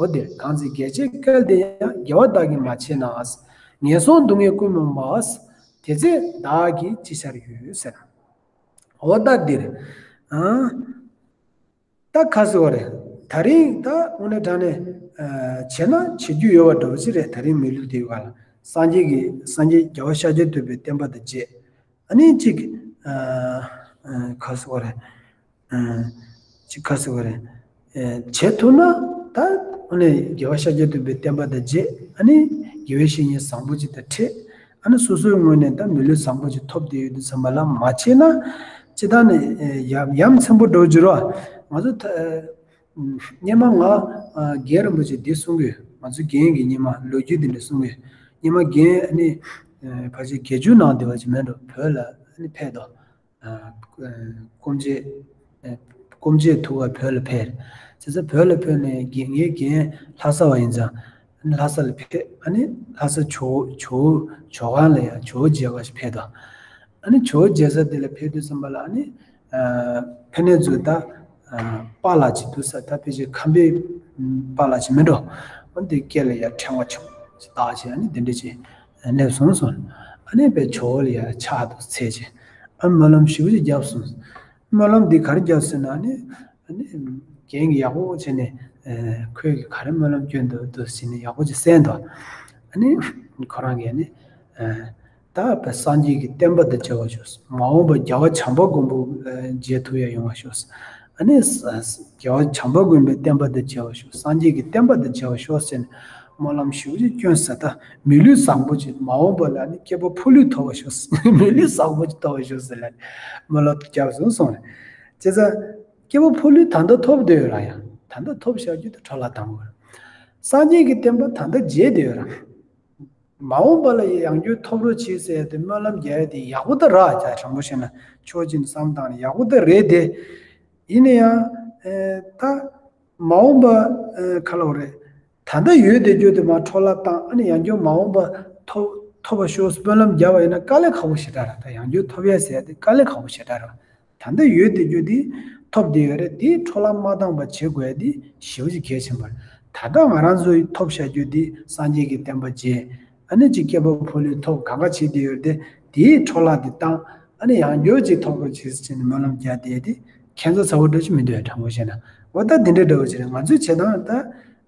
འོ་དེར་གང་ཚེ་རྒྱལ་བྱེད་སྐལ་ལྡན་ཡང་། དགེ་བ་བདག་གིས་མ་བྱས་ན། ངན་སོང་སྡུག་བསྔལ་ཀུན་སྨོན་པ། དེ་ཚེ་བདག་གིས་ཅི་བྱར་འོས་ཟེར། འོ་ད་འདིར། ཨ། ད་ག་ཟེར་བ་རེད། ད་རིང་ད་དངོས་གནས་དྲང་གནས་ཨ་བྱས་ན་བྱེད་རྒྱུ་ཡོད་པ་འདྲ་བོ་ཞིག་རེད། ད་རིང་མི་ལུས་འདིའི་བར་ལ་སངས་རྒྱས་ཀྱི་སངས་རྒྱས་རྒྱལ་བ་ཤཱཀྱ་ཐུབ་པའི་བསྟན་པ་དང་མཇལ། ཨ་ནི་གཅིག་ཨ་ཨ་ག་ཟེར་བ་རེད། ཨ་གཅིག་ག་ཟེར་བ་རེད། ཨ་བྱེད་ཐུབ་ན་ད་དངོས་གནས་རྒྱལ་བ་ཤཱཀྱ་ཐུབ་པའི་བསྟན་པ་དང་མཇལ། ཨ་ནི་དགེ་བའི་བཤེས་གཉེན་བཟང་པོ་ཅིག་དང་འཕྲད། ཨ་ནི་སོ་སོའི་ངོས་ནས་ད་མི་ལུས་བཟང་པོ་ཅིག་ཐོབ་བསྡད་ཡོད་དུས་ཙམ་པ་ལ་མ་བྱས་ན། སྤྱིར་བཏང་ནས་ཨ་ཡ་ཡ་མཚན་པོ་འདྲ་བོ་འགྱུར་བ། ང་ཚོ་ད་ཨ་སྔོན་མ་ང་ཨ་རྒན་རིན་པོ་ཆེ་འདི་གསུང་གི་ཡོད། ང་ཚོ་རྒན་གྱི་སྔོན་མ་ལོ་རྒྱུས་འདི་འདྲ་གསུང་གི་ཡོད། སྔོན་མ་རྒན་ཨ་ནི་ཨ་ཕལ་ཆེར་དགེ་བཅུ་ནང་བསྡད་པ་ཅིག་མེད་འགྲོ། བོད་ལ་ཨ་ནི་ཕེབས་དོ། ཨ་སྐུ་མཆེད་ཨ་སྐུ་མཆེད་ཐུག་པ་བོད་ལ་ཕེབས། བྱས་ཙང་བོད་ལ་ཕེབས་ནས་རྒན་ངའི་རྒན་ལྷ་ས་བ་ཡིན་ཙང་། ཨ་ནི་ལྷ་ས་ལ་ཕེབས། ཨ་ནི་ལྷ་ས་ཇོ་ཇོ་ཇོ་ཁང་ལ་ཡང་ཇོ་བོ་མཇལ་བ་ཞིག་ཕེབས་དོ། ཨ་ནི་ཇོ་བོ་མཇལ་ས་དེ་ལ་ཕེབས་དུས་ཙམ་པ་ལ་ཨ་ནི། ཨ་ཕ་ནས་ཚུར་ད་ཨ་པཱ་ལགས་ཅིག་འདུག་ས། ད་ཕལ་ཆེར་ཁམས་པའི་པཱ་ལགས་ཅིག་མིན་འགྲོ། ཨ་འདི་སྐེ་ལ་ཡ་ཕྲེང་བ་ཆུང་ཅིག་བཏགས་བྱས། ཨ་ནི་འདི་འདྲ་ཅིག་སླེབས་སོང་སོང་། ཨ་ནི་དཔེ་ཇོ་བོ་ལ་ཡ་ཕྱག་ཏུ་འཚལ་བྱས། ཨ་སྨོན་ལམ་ཞེ་པོ་ཅིག་བརྒྱབ་སོང་། སྨོན་ལམ་འདི་ག་རེ་བརྒྱབ་ཟེར་ན་ཨ་ནི། ཨ་ནི་རྒན་གྱིས་ཡག་པོ་བྱས་ནས་ཨ་ཁོས་ག་རེ་སྨོན་ལམ་སྐྱོན་འདུག་འདུག་ཟེར་ནས་ཡག་པོ་ཅིག་གསན་དོ། ཨ་ནི་ཁོ་རང་གིས་ཨ་ནི། ཨ་ད་བས་སངས་རྒྱས་ཀྱི་བསྟན་པ་དང་མཇལ་བར་ཤོག། མ་འོངས་པར་རྒྱལ་བ་བྱམས་པ་མགོན་པོ་མཇལ་ཐུབ་ཡ་ཡོང་བར་ཤོག། ཨ་ནི་རྒྱལ་བ་བྱམས་པ་མགོན་པོའི་བསྟན་པ་དང་མཇལ་བར་ཤོག། སངས་རྒྱས་ཀྱི་བསྟན་པ་དང་མཇལ་བར་ཤོག་ཟེར་ནས་སྨོན་ལམ་ཞེ་པོ་ཅིག་བསྐྱོན་ས། ད་མི་ལུས་བཟང་པོ་ཅིག་མ་འོངས་པ་ལ་ནི་སྐྱེས་པ་ཕོ་ལུས་ཐོབ་པར་ཤོག། མི་ལུས་བཟང་པོ་ཅིག་ཐོབ་པར་ཤོག་ཟེར་ལ་ནི་སྨོན་ལམ་བརྒྱབ་སོང་སོང་རེད། བྱས་ཙང་སྐྱེས་པ་ཕོ་ལུས་ད་ལྟ་ཐོབ་བསྡད་ཡོད་ར། ཡང་ད་ལྟ་ཐོབ་བཞག་རྒྱུ་དེ་འཕྲོ་བརླག་བཏང་དགོས། སངས་རྒྱས་ཀྱི་བསྟན་པ་ད་ལྟ་མཇལ་བསྡད་ཡོད་ར། མ་འོངས་པ་ལ་ཡང་ཡང་བསྐྱར་ཐོབ་རོགས་གྱིས་ཟེར་ཏེ་སྨོན་ལམ་རྒྱག་ཡ་དེ་ཡག་པོ་ད་ར། རྒྱ་དྲང་པོ་བཤད་ན་ཕྱོགས་གཅིག་ནས་བསམ་བཏང་ན་ཡག་པོ་ད་རེད་དེ། ཡིན་ན་ཡང་ཨེ་ད་མ་འོངས་པ་ཨེ་ག་ལབ་དགོས་རེད། ད་ལྟ་ཡོད་བསྡད་རྒྱུ་དེ་མར་འཕྲོ་བརླག་བཏང་། ཨ་ནི་ཡང་བསྐྱར་མ་འོངས་པ་ཐོབ་ཐོབ་པར་ཤོག་སྨོན་ལམ་རྒྱབ་པ་ཡིན་ན་དཀའ་ལས་ཁག་པོ་ཞེ་དྲག་རེད། ད་ཡང་བསྐྱར་ཐོབ་ཡ་ཟེར་ཡ་དེ་དཀའ་ལས་ཁག་པོ་ཞེ་དྲག་རེད། ད་ལྟ་ཡོད་བསྡད་རྒྱུ་འདི་ཐོབ་བསྡད་ཡོད་རེད། འདི་འཕྲོ་བརླག་མ་བཏང་བ་བྱེད་དགོས་ཡ་འདི་ཞེ་པོ་ཅིག་གལ་ཆེན་པོ་རེད། ད་ལྟ་ང་རང་ཚོ་ཡི་ཐོབ་བཞག་རྒྱུ་འདི་སངས་རྒྱས་ཀྱི་བསྟན་པ་རྗེས། ཨ་ནི་ཅིག་སྐྱེས་པ་ཕོ་ལུས་ཐོབ་གང་ག་བྱེད་བསྡད་ཡོད་རེད་དེ། དེའི་འཕྲོ་བརླག་འདི་བཏང་། ཨ་ནི་ཡང་བསྐྱར་ཅིག་ཐོབ་རོགས་བྱེད་ཟེར་ནས་སྨོན་ལམ་རྒྱག་བསྡད་ཡ་འདི་ཁྱད་མཚར་ཚ་བོ་འདྲ་ཅིག་མི་འདུག་ཡ། དྲང་པོ་བཤད་ན། འོ་ད་འདི་འདྲའི་འདྲ་བོ་ཅིག་རེད། ང་ཚོའི་བྱེད་སྟངས་ད་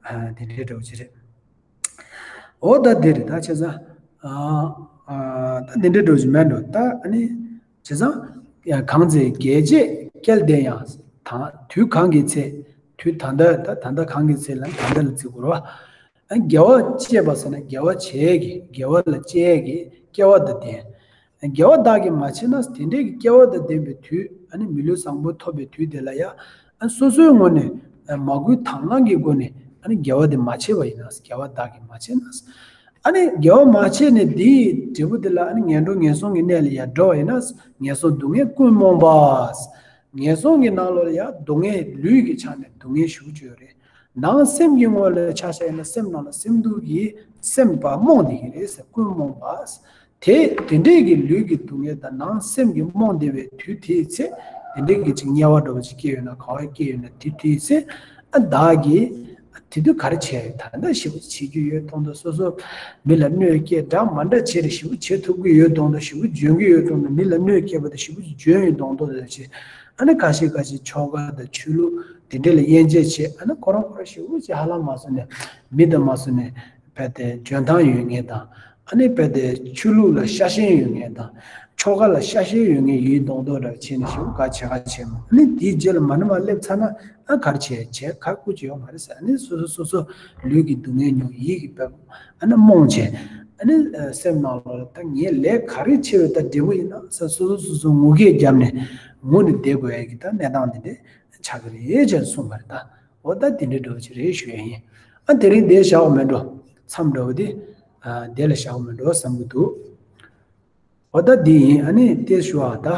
ཨ་འདི་འདྲའི་འདྲ་བོ་ཅིག་རེད། འོ་ད་འདི་རེད། ད་བྱས་ཙང་ཨ་ཨ་ད་འདི་འདྲའི་འགྲོ་རྒྱུ་མེད་འགྲོ། ད་ཨ་ནི་བྱས་ཙང་ཡང་གང་ཚེ་རྒྱལ་བྱེད་སྐལ་ལྡན་ཡང་། ད་དུས་གང་གི་ཚེ། དུས་ད་ལྟ། ད་ད་ལྟ་གང་གི་ཚེ་ལ་ད་ལྟ་ལ་བརྩི་དགོས་རེད་བ། ཨ་དགེ་བ་སྤྱད་པ་ཟེར་ན་དགེ་བ་བྱེད་ཀྱི། དགེ་བ་ལ་སྤྱད་ཀྱི་སྐལ་བ་དང་ལྡན། དགེ་བ་བདག་གིས་མ་བྱས་ན། དེ་འདྲའི་གི་སྐལ་བ་དང་ལྡན་པའི་དུས། ཨ་ནི་མི་ལུས་བཟང་པོ་ཐོབ་པའི་དུས་དེ་ལ་ཡང་། ཨ་སོ་སོའི་ངོས་ནས་མ་བསྐུལ་དང་བླངས་ཀྱི་སྒོ་ནས་ཨ་ནི་དགེ་བ་དེ་མ་བྱས་པ་ཡིན་ན། དགེ་བ་བདག་གིས་མ་བྱས་ན། ཨ་ནི་དགེ་བ་མ་བྱས་ནས་འདིའི་འབྲས་བུ་དེ་ལ་ཨ་ནི་ངན་འགྲོ་ངན་སོང་གི་གནས་ལ་ཡར་འགྲོ་བ་ཡིན་ན། ངན་སོང་སྡུག་བསྔལ་ཀུན་རྨོངས་པ། ངན་སོང་གི་ནང་ལོགས་ལ་ཡང་སྡུག་བསྔལ་ལུས་ཀྱི་ཆ་ནས་སྡུག་བསྔལ་ཞེ་པོ་ཅིག་ཡོད་རེད། ནང་སེམས་ཀྱི་ངོས་ལ་ཆ་བཞག་ཡིན་ན། སེམས་ནང་ལ་སེམས་སྡུག་གིས་སེམས་པ་རྨོངས་བསྡད་ཀྱི་རེད་ཟེར། ཀུན་རྨོངས་པ། དེ་དེ་འདྲས་ཀྱི་ལུས་ཀྱི་སྡུག་བསྔལ་དང་ནང་སེམས་ཀྱིས་རྨོངས་བསྡད་པའི་དུས་དེའི་ཚེ། དེ་འདྲས་ཀྱི་ཅིག་དམྱལ་བ་འདྲ་བོ་ཅིག་སྐྱེས་ཡོད་ན། ག་བ་སྐྱེས་ཡོད་ན། དེ་དུས་ཚེ་ཨ་བདག་གིས་དེ་དུས་ག་རེ་བྱས་ཡོད། ད་ལྟ་ཞེ་པོ་བྱེད་རྒྱུ་ཡོད་མདོག་མདོག་སོ་སོ་མི་ལ་གནོད་སྐྱེལ་འདྲ་མ་འདྲ་བྱས་རེ་ཞེ་པོ་བྱེད་ཐུབ་ཀྱི་ཡོད་མདོག་མདོག་ཞེ་པོ་འཇོན་གྱི་ཡོད་མདོག་མདོག་མི་ལ་གནོད་སྐྱེལ་བ་དེ་ཞེ་པོ་འཇོན་ཡོད་མདོག་མདོག་རེ་བྱས། ཨ་ནི་ཁ་ཤས་ཁ་ཤས་ཆོ་ག་དང་ཆོས་ལུགས་དེ་འདྲས་ལ་དབྱེ་འབྱེད་བྱས། ཨ་ནི་ཁོ་རང་ཁོ་རང་ཞེ་པོ་ཅིག་ཧ་ལམ་མ་སོང་ནས་མི་དང་མ་སོང་ནས་རྦད་དེ་འཇོན་ཐང་ཡོད་མཁན་དང་། ཨ་ནི་རྦད་དེ་ཆོས་ལུགས་ལ་ཤ་ཞེན་ཡོད་མཁན་དང་། ཆོ་ག་ལ་ཤ་ཞེན་ཡོད་མཁན་ཡིན་མདོག་མདོག་འདྲ་བྱས་ནས་ཞེ་པོ་ག་བྱེད་ག་བྱེད་མོ། ཨ་ནི་དེའི་རྗེས་ལ་མ་ཎི་མར་སླེབས་ཚར་ན་ཨ་ག་རེ་བྱས་བྱས་ག་ཀུ་ཅི་ཡོད་མ་རེད་ཟེར། ཨ་ནི་སོ་སོ་སོ་སོ་ལུས་ཀྱི་སྡུག་བསྔལ་མྱོང་། ཡིད་ཀྱི་རྦད་ཨ་ནི་རྨོངས་བྱས། ཨ་ནི་སེམས་ནང་ལོགས་ལ་ད་ངས་ལས་ག་རེ་བྱས་པའི་ད་འབྲས་བུ་ཡིན་ན་ཟེར་སོ་སོ་སོ་སོ་ངུ་སྐད་བརྒྱབ་ནས་ངུ་ནས་བསྡད་དགོས་ཡ་གི་ད་གནས་སྟངས་འདི་འདྲས་ཆགས་ཀྱི་རེད་ཅེས་གསུངས་པ་རེད་ད། འོ་ད་དེ་འདྲའི་འདྲ་བོ་ཅིག་རེད་ཞུ་ཡ་ཡིན། ཨ་དེ་རིང་འདིར་བཞག་པ་མེད་འགྲོ། མཚམས་འདྲ་བོ་དེ་ཨ་དེ་ལ་བཞག་པ་མེད་འགྲོ་བསམ་གྱི་འདུག་འོ་ད་འདི་ཡིན། ཨ་ནི་དེ་ཞུ་བ་ད།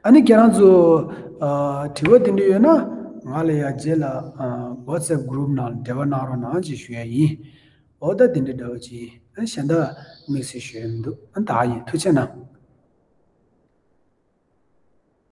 ཨ་ནི་ཁྱེད་རང་ཚོ་ཨ་དྲི་བ་དེ་འདྲ་ཡོད་ན་ང་ལ་ཡ་རྗེས་ལ་ཨ་WhatsApp group ནང་ལ་འབྲེལ་བ་གནང་རོགས་གནང་ཅེས་ཞུ་ཡ་ཡིན། འོ་ད་དེ་འདྲ་འདྲ་བོ་ཅིག་ཡིན། ཨ་གཞན་དག་དམིགས་བསལ་ཞུ་ཡ་མི་འདུག་ཨ་ད་ཡིན། ཐུགས་རྗེ་གནང་།